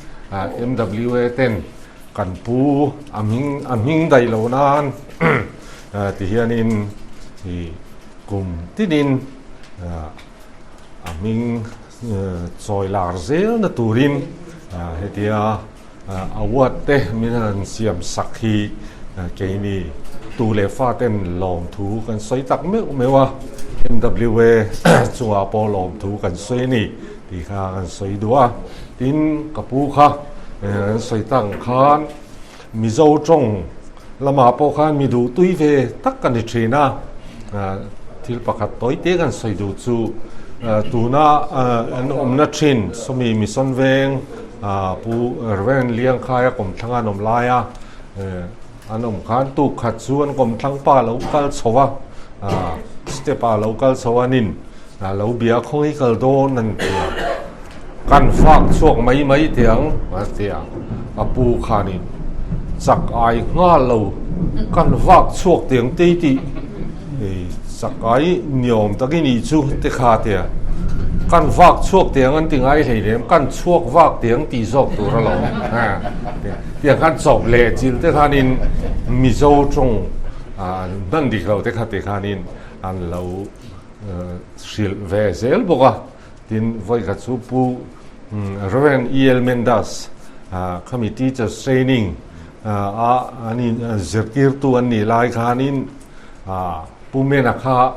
MWA ten kan pu a hming a hming daih loh nan ti hianin kum tinin a hming chawi lar zelna turin hetia Award te min han siam sak hi keini tu leh fa ten lawmthu kan sawi tak meuh meuh a. MWA chungah pawh lawmthu kan sawi a ni tih kha kan sawi duh a. Tin, ka pu kha kan sawi tak ang khan Mizo tawng lamah pawh khan mi duh tui ve tak ka ni thin a. Thil pakhat tawi te kan sawi duh chu tuna an awmna thin sawmi Mission Veng Pu Rev Liangkhaia kawmthlang an awm lai a. An awm khan tuk khat chu an kawmthlang pa lo kal chho a, step ah lo kal chho a nin lo bia khaw hi kal dawn an ti a, kan fak chhuak mai mai teh ang a ti a, a pu khanin chak ai nghal lo kan vak chhuak teh ang tei tih chak ai niawm takin ih chu te kha ti a, kan vak chhuak teh ang an ti ngai hlei lem kan chhuak vak teh ang tih zawk tur alawm. Tiang khan chawp leh chil te khanin Mizo tawng hman dik lo te kha te khanin an lo hrilh ve zel bawk a. Tin, vawi khat chu Pu Rev. E. L. Mendas khami Teachers Training a an in zirtirtu an nih lai khanin Pu Mena kha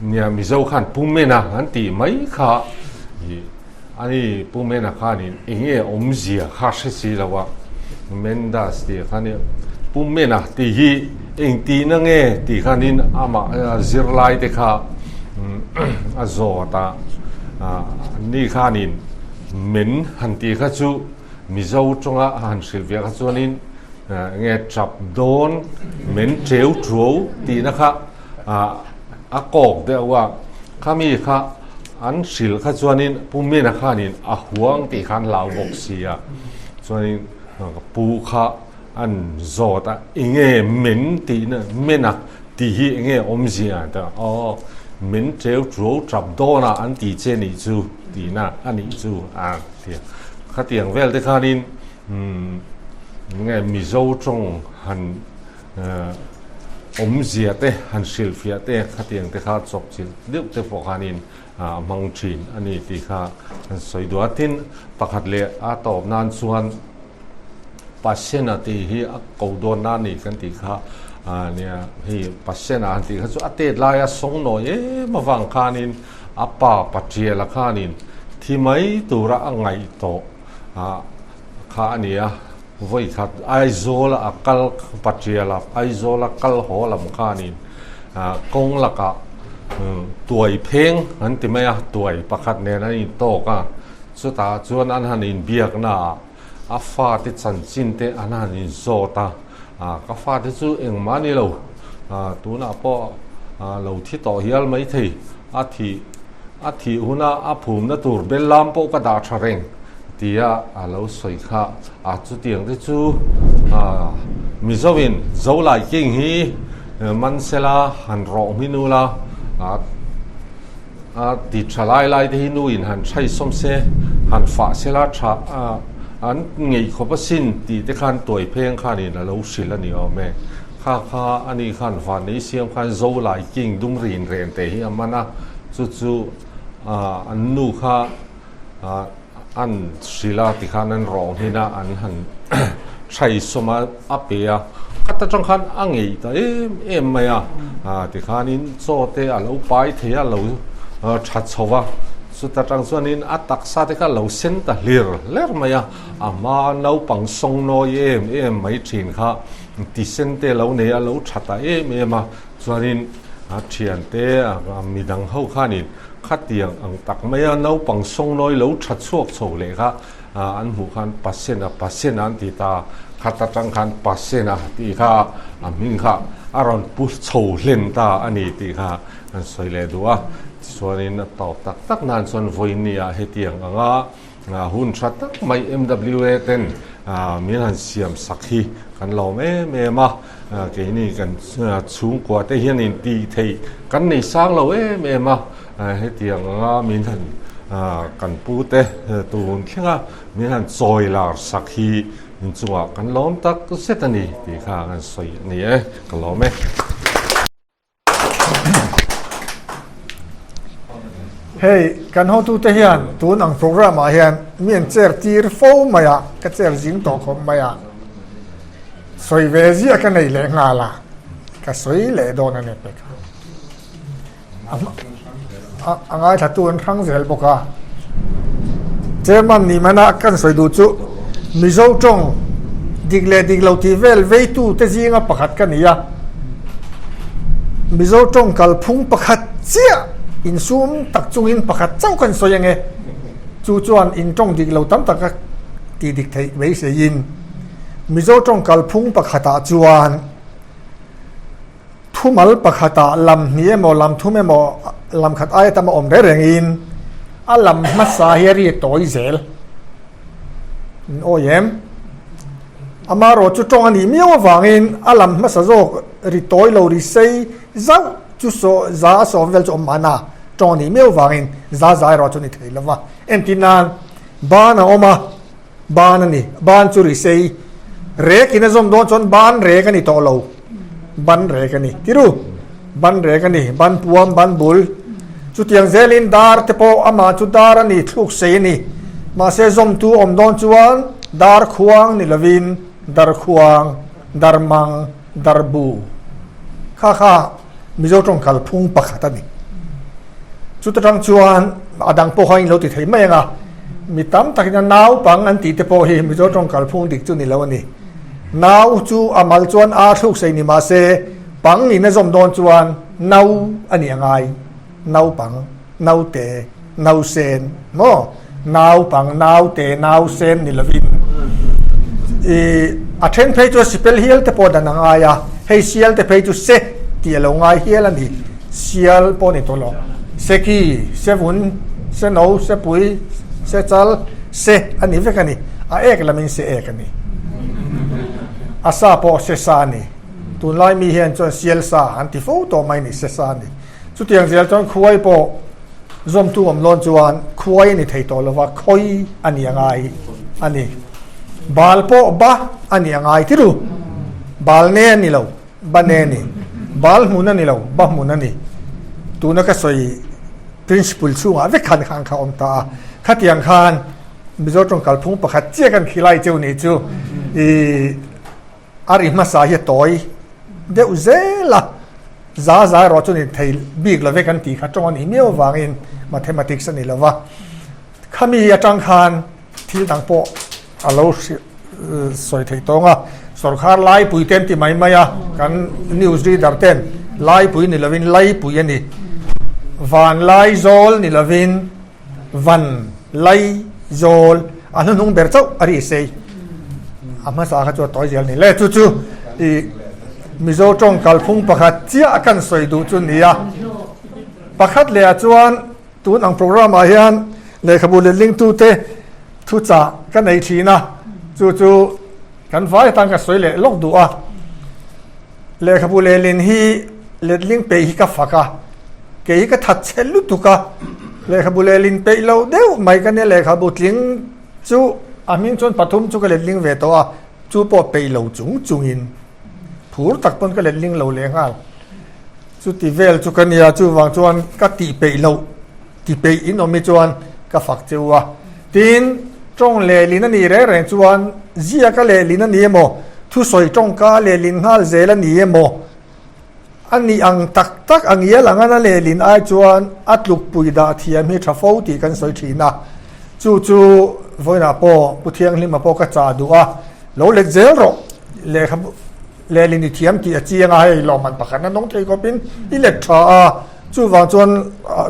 nia Mizo khan Pu Mena an tih mai kha Ani Pu Mena khanin eng nge awmzia kha hre si lo a, Mendas tih khanin Pu Mena tih hi eng tihna nge tih khanin amah zirlai te kha a zawt a, ani khanin men han tih kha chu Mizo tawnga han hrilh ve kha chuanin eng nge tap dawn men teu tuau tihna kha a kawk deuh a, khami kha an hrilh kha chuanin Pu Mena khanin a huang tih kha an hlau bawk si a, chuanin pu kha an zawt a, enge men tihna Mena tih hi enge awmzia a ti a, aw men teu tuau tap dawn a an ti che nih chu tihna a nih chu a ti a, khatiang vel te khanin enge Mizo tawng han Awmzia te han hrilhfiah te khatiang te kha chawp chilh deuh te pawh khanin a hmang thin a ni tih kha an sawi duh a. Tin, pakhat leh a tawp nan chuan Pasena tih hi a ko dawn na a ni kan tih kha nia hei Pasena han tih kha chu a tet laia sawng nawi em avang khanin a pa Patiala khanin thi mai tura a ngaih tawh kha a ni a. Vawi khat Aizawl a kal Patial a Aizawl a kal haw lam khanin kawng lakah tuai pheng an ti mai a, tuai pakhat nen an intawk a, chutah chuan an han inbiakna ah a fate chanchin te an han inzawt a, ka fate chu engmah a ni lo, tunah pawh lo thi tawh hial maithei a thih A thih huna a phumna tur bel lam pawh ka dah tha reng tia a lo sawi kha. A chutiang te chu Mizoin Zolai King hi man sela han rawh hmin ula a ti tha lai lai te hi nu in han thai sawm se han fah sela tha an ngei khawp asin tih te khan tuai pheng khanin a lo hrilh a ni awm e. Kha kha a ni khan van nei siam khan Zolai King dum rin ren te hi a man a, chu chu an nu kha an hrilh a tikhan an rawh hmin a, an han thai sawm a, a pe a, khat atang khan a ngei ta em em mai a, tikhanin chaw te a lo pai thei a, lo tha chho va, chuta tang chuanin a taksa te kha a lo sen ta hlir hler mai a, a hma naupang sawngnawi em em mai thin kha. Tisen te lo nei a lo tha ta em em a, chuanin a thiante a midang ho khanin khatiang ang tak mai a naupang sawngnawi lo tha chhuak chho leh kha an hmuh khan Pasena Pasena an ti ta, khat atang khan Pasena tih kha a hming kha a rawn pu chho hlen ta a ni tih kha an sawi leh duh a, tichuanin a tawp tak tak nan chuan vawinia hetiang anga Hun tha tak mai MWA ten min han siam sak hi kan lawm em em a, keini kan chhungkua te hian in tih theih kan nei sang lo em em a, hetiang anga min han kan pu te tun thlenga min han chawi lar sak hi inchungah kan lawm tak zet a ni tih kha kan sawi a ni e, ka lawm e. Hei, kan hotute hian tun ang program ah hian mi an chair tir fo mai a, ka chair zing tawh khawp mai a, sawi ve ziah ka nei leh nghal a, ka sawi leh dawn a ni pek a. a ngaithlatu an hrang zel bawk a. Chairman ni mana kan sawi duh chu Mizo tawng dik leh dik lo tih vel veitu te zinga pakhat ka ni a. Mizo tawng kalphung pakhat chiah insum tak chungin pakhat chauh kan sawi ange. Chu chuan in tawng dik lo tam tak a tih dik theih beiseiin Mizo tawng kalphung pakhatah chuan Thumal pakhatah lam hnih emaw, lam thum emaw, lam khat aia tam a awm reng rengin a lam hmasa hi a ri tawi zel. In awi em? Amaherawh chu tawng a nih miau avangin a lam hmasa zawk ri tawi lo ri sei zauh chu saw za a sawm vel chu awm mahna tawng a nih miau avangin za za erawh chu a ni thei lo va. Entir nan ban a awm a. Ban a ni. Ban chu ri sei. Rek in a zawm dawn chuan ban rek a ni tawh lo. Ban rek a ni. Tiru. Ban rek a ni. Ban puam, ban bul. Chutiang zelin dar te pawh amah chu dar a ni, thluk sei a ni. Mahse zawmtu awm dawn chuan dar khuang ni lovin dar khuang, dar mang, dar bu. Kha kha Mizo tawng kalphung pakhat a ni. Chuta tang chuan a dang pawh kha in lo ti thei mai ang a, mi tam takin a naupang an tih te pawh hi Mizo tawng kalphung dik chu ni lo a ni. Nau chu a mal chuan a thluk sei ni mah se pang in a zawm dawn chuan nau a ni a ngai. Naupang, naute, nausen maw? Naupang, naute, nausen ni lovin i a then phei chu sipel hial te pawh dan a ngai a, hei sial te phei chu se tih a lo ngai hial a ni, sial pawh ni tawh lo, seki, sevun, seno, sepui, sechal, se a ni vek a ni, a ek lamin se ek a ni, a sa pawh se sa a ni, tunlai mi hian chuan sial sa an ti fo tawh mai a ni, se sa a ni. Chutiang zel chuan khuai pawh zawmtu awm lawn chuan khuai a ni thei tawh lova, khawi a ni a ngai a ni. Bal pawh ba a ni a ngai tiru. Bal ne a ni lo, ba ne a ni. Bal hmun a ni lo, ba hmun a ni. Tuna ka sawi principle chhungah vek khan khan kha awm ta a. Khatiang khan Mizo tawng kalphung pakhat chiah kan khilai cheu nih chu i A ri hmasa hi a tawi deuh zel a, za za erawh chu ni thei bik lo ve kan tih kha tawng a nih miau avangin mathematics a ni lo va. Khami atang khan thil dang pawh a lo sawi thei tawng a, sawrkhar laipui te an ti mai mai a, kan news reader ten laipui ni lovin laipui a ni, van laizawl ni lovin Van, Lai, Zawl, a hnuhnung ber chauh a ri sei. A hmasa kha chu a tawi zel ni le. Chu chu i Mizo tawng kalphung pakhat chiah kan sawi duh chu ni a. Pakhat leh ah chuan tun ang program ah hian lehkhabu letlingtute thuchah ka nei thin a, chu chu kan vai atan ka sawi leh lawk duh a. Lehkhabu lehlin hi letling peih hi ka fak a, kei hi ka that chhe lutuk a, lehkhabu lehlin peih lo deuh mai ka nia, lehkhabu tling chu a hming chuan pathum chu ka letling ve tawh a, chu pawh peih lo chung chungin phur tak pawn ka letling lo leh nghal. Chuti vel chu ka nia, chuvang chuan ka tih peih loh ti peih in awm hi chuan ka fak cheu a. Tin, tawng lehlin a nih reng reng chuan ziaka lehlin a ni emaw, thusawi tawngka lehlin nghal zel a ni emaw, a nih ang tak tak a ngial ang a lehlin ai chuan a tlukpui dah thiam hi tha fo tih kan sawi thin a. Chu chu vawiinah pawh Pu Thianghlima pawh ka chah duh a, lo let zel rawh lehkhabu lehlin i thiam tih a chiang a, hei lawmman pakhat a nawng thei khawpin i let tha a. Chuvang chuan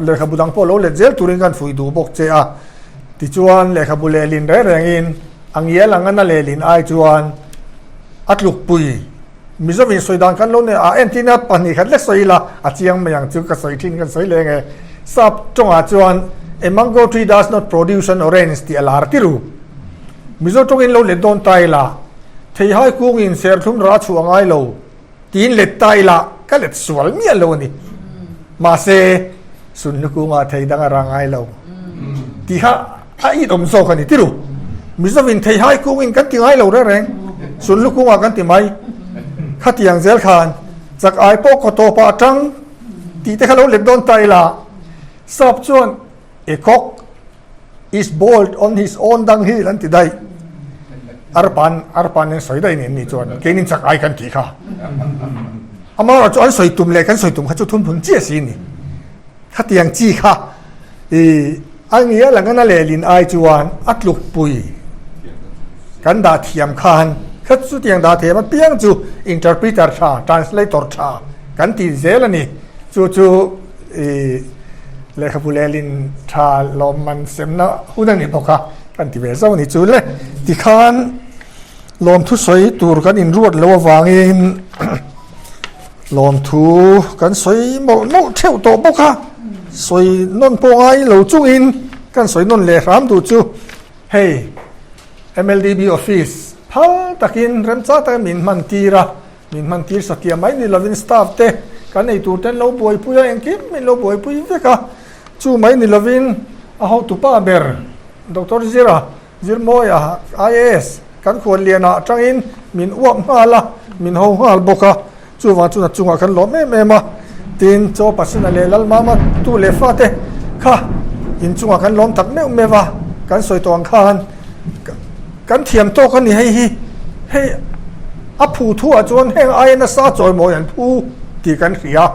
lehkhabu dang pawh lo let zel turin kan fuih duh bawk che a. Tichuan lehkhabu lehlin reng rengin a ngial ang a na lehlin ai chuan a tlukpui Mizovin sawi dan kan lo nei a, entirna pahnih khat lek sawi ila a chiang mai ang chu ka sawi thin kan sawi leng e. Sap tawngah chuan A mango tree does not produce an orange tih a lar tirh. Mizo tawngin lo let dawn ta ila theihai kungin serthlum rah chhuah a ngai lo. Tiin let ta ila ka let sual miah lo a ni. Mahse, sunhlu kungah thei dang a ra ngai lo tih kha a it awm zawk a ni tiru. Mizovin thei hai kungin kan ti ngai lo reng reng, sunhlu kungah kan ti mai. Khatiang zel khan chak ai pawh kaw tawpah atang tih te kha lo let dawn ta ila sap chuan a cock is bold on his own dung hill an ti daih. Arpan arpan an sawi daih nen ni chuan keinin chak ai kan tih kha. Amaherawhchu an sawi tum leh kan sawi tum kha chu thunphun chiah si a ni. Khatiang chi kha i a ngial ang a na lehlin ai chuan a tlukpui kan dah thiam khan kha chutiang dah thiam apiang chu interpreter tha, translator tha kan tih zel a ni. Chu chu i lehkhabu lehlin tha lawmman semna hun a ni bawk a, kan ti ve zauh a ni chu le. Tikhan lawmthu sawi tur kan inruat loh avangin Lawmthu kan sawi mawlh mawlh theuh tawh bawk a, sawi nawn pawh ngai lo chungin kan sawi nawn leh hram duh chu hei MLDB office phal takin remchang takin min hman tir a, min hman tir satliah mai ni lovin staff te kan ei tur ten lo buaipui a, engkim min lo buaipui vek a, chu mai ni lovin a hotupa ber Doctor Zira Zirmawia, IAS, kan khuallianah atangin min uap nghal a, min ho nghal bawk a, chuvang chuan a chungah kan lawm em em a. Tin, Chaw Pasina leh Lalmama tu leh fate kha inchungah kan lawm tak meuh meuh a, kan sawi tawh ang khan kan thiam tawk a ni hei hi, hei a phu thuah chuan heng aia nasa chawimawi an phu tih kan hria.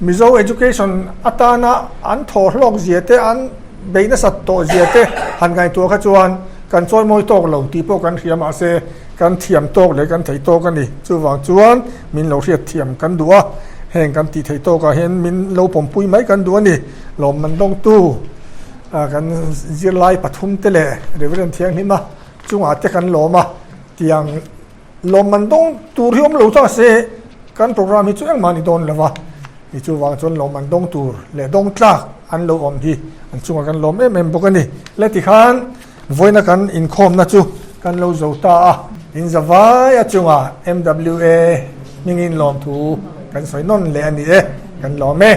Mizo Education atana an thaw hlawk zia te an. Beih nasat tawh zia te han ngaihtuah kha chuan kan chawimawi tawk lo tih pawh kan hria mahse kan thiam tawk leh kan thei tawk a ni. Chuvang chuan min lo hriat thiam kan duh a, heng kan tih theih tawkah hian min lo pawmpui mai kan duh a ni. Lawmman dawngtu kan zirlai pathum te leh Reverend Thianghlima chungah te kan lawm a, tiang Lawmman dawng tur hi awm lo ta se kan program hi chu engmah ni dawn lo va, ni chuvang chuan lawmman dawng tur leh dawng tlak an lo awm hi an chungah kan lawm em em bawk a ni. Le tikhan vawiina kan inkhawmna chu kan lo zo ta a, in zavai a chungah MWA hmingin lawmthu kan sawi nawn leh a ni e, kan lawm e.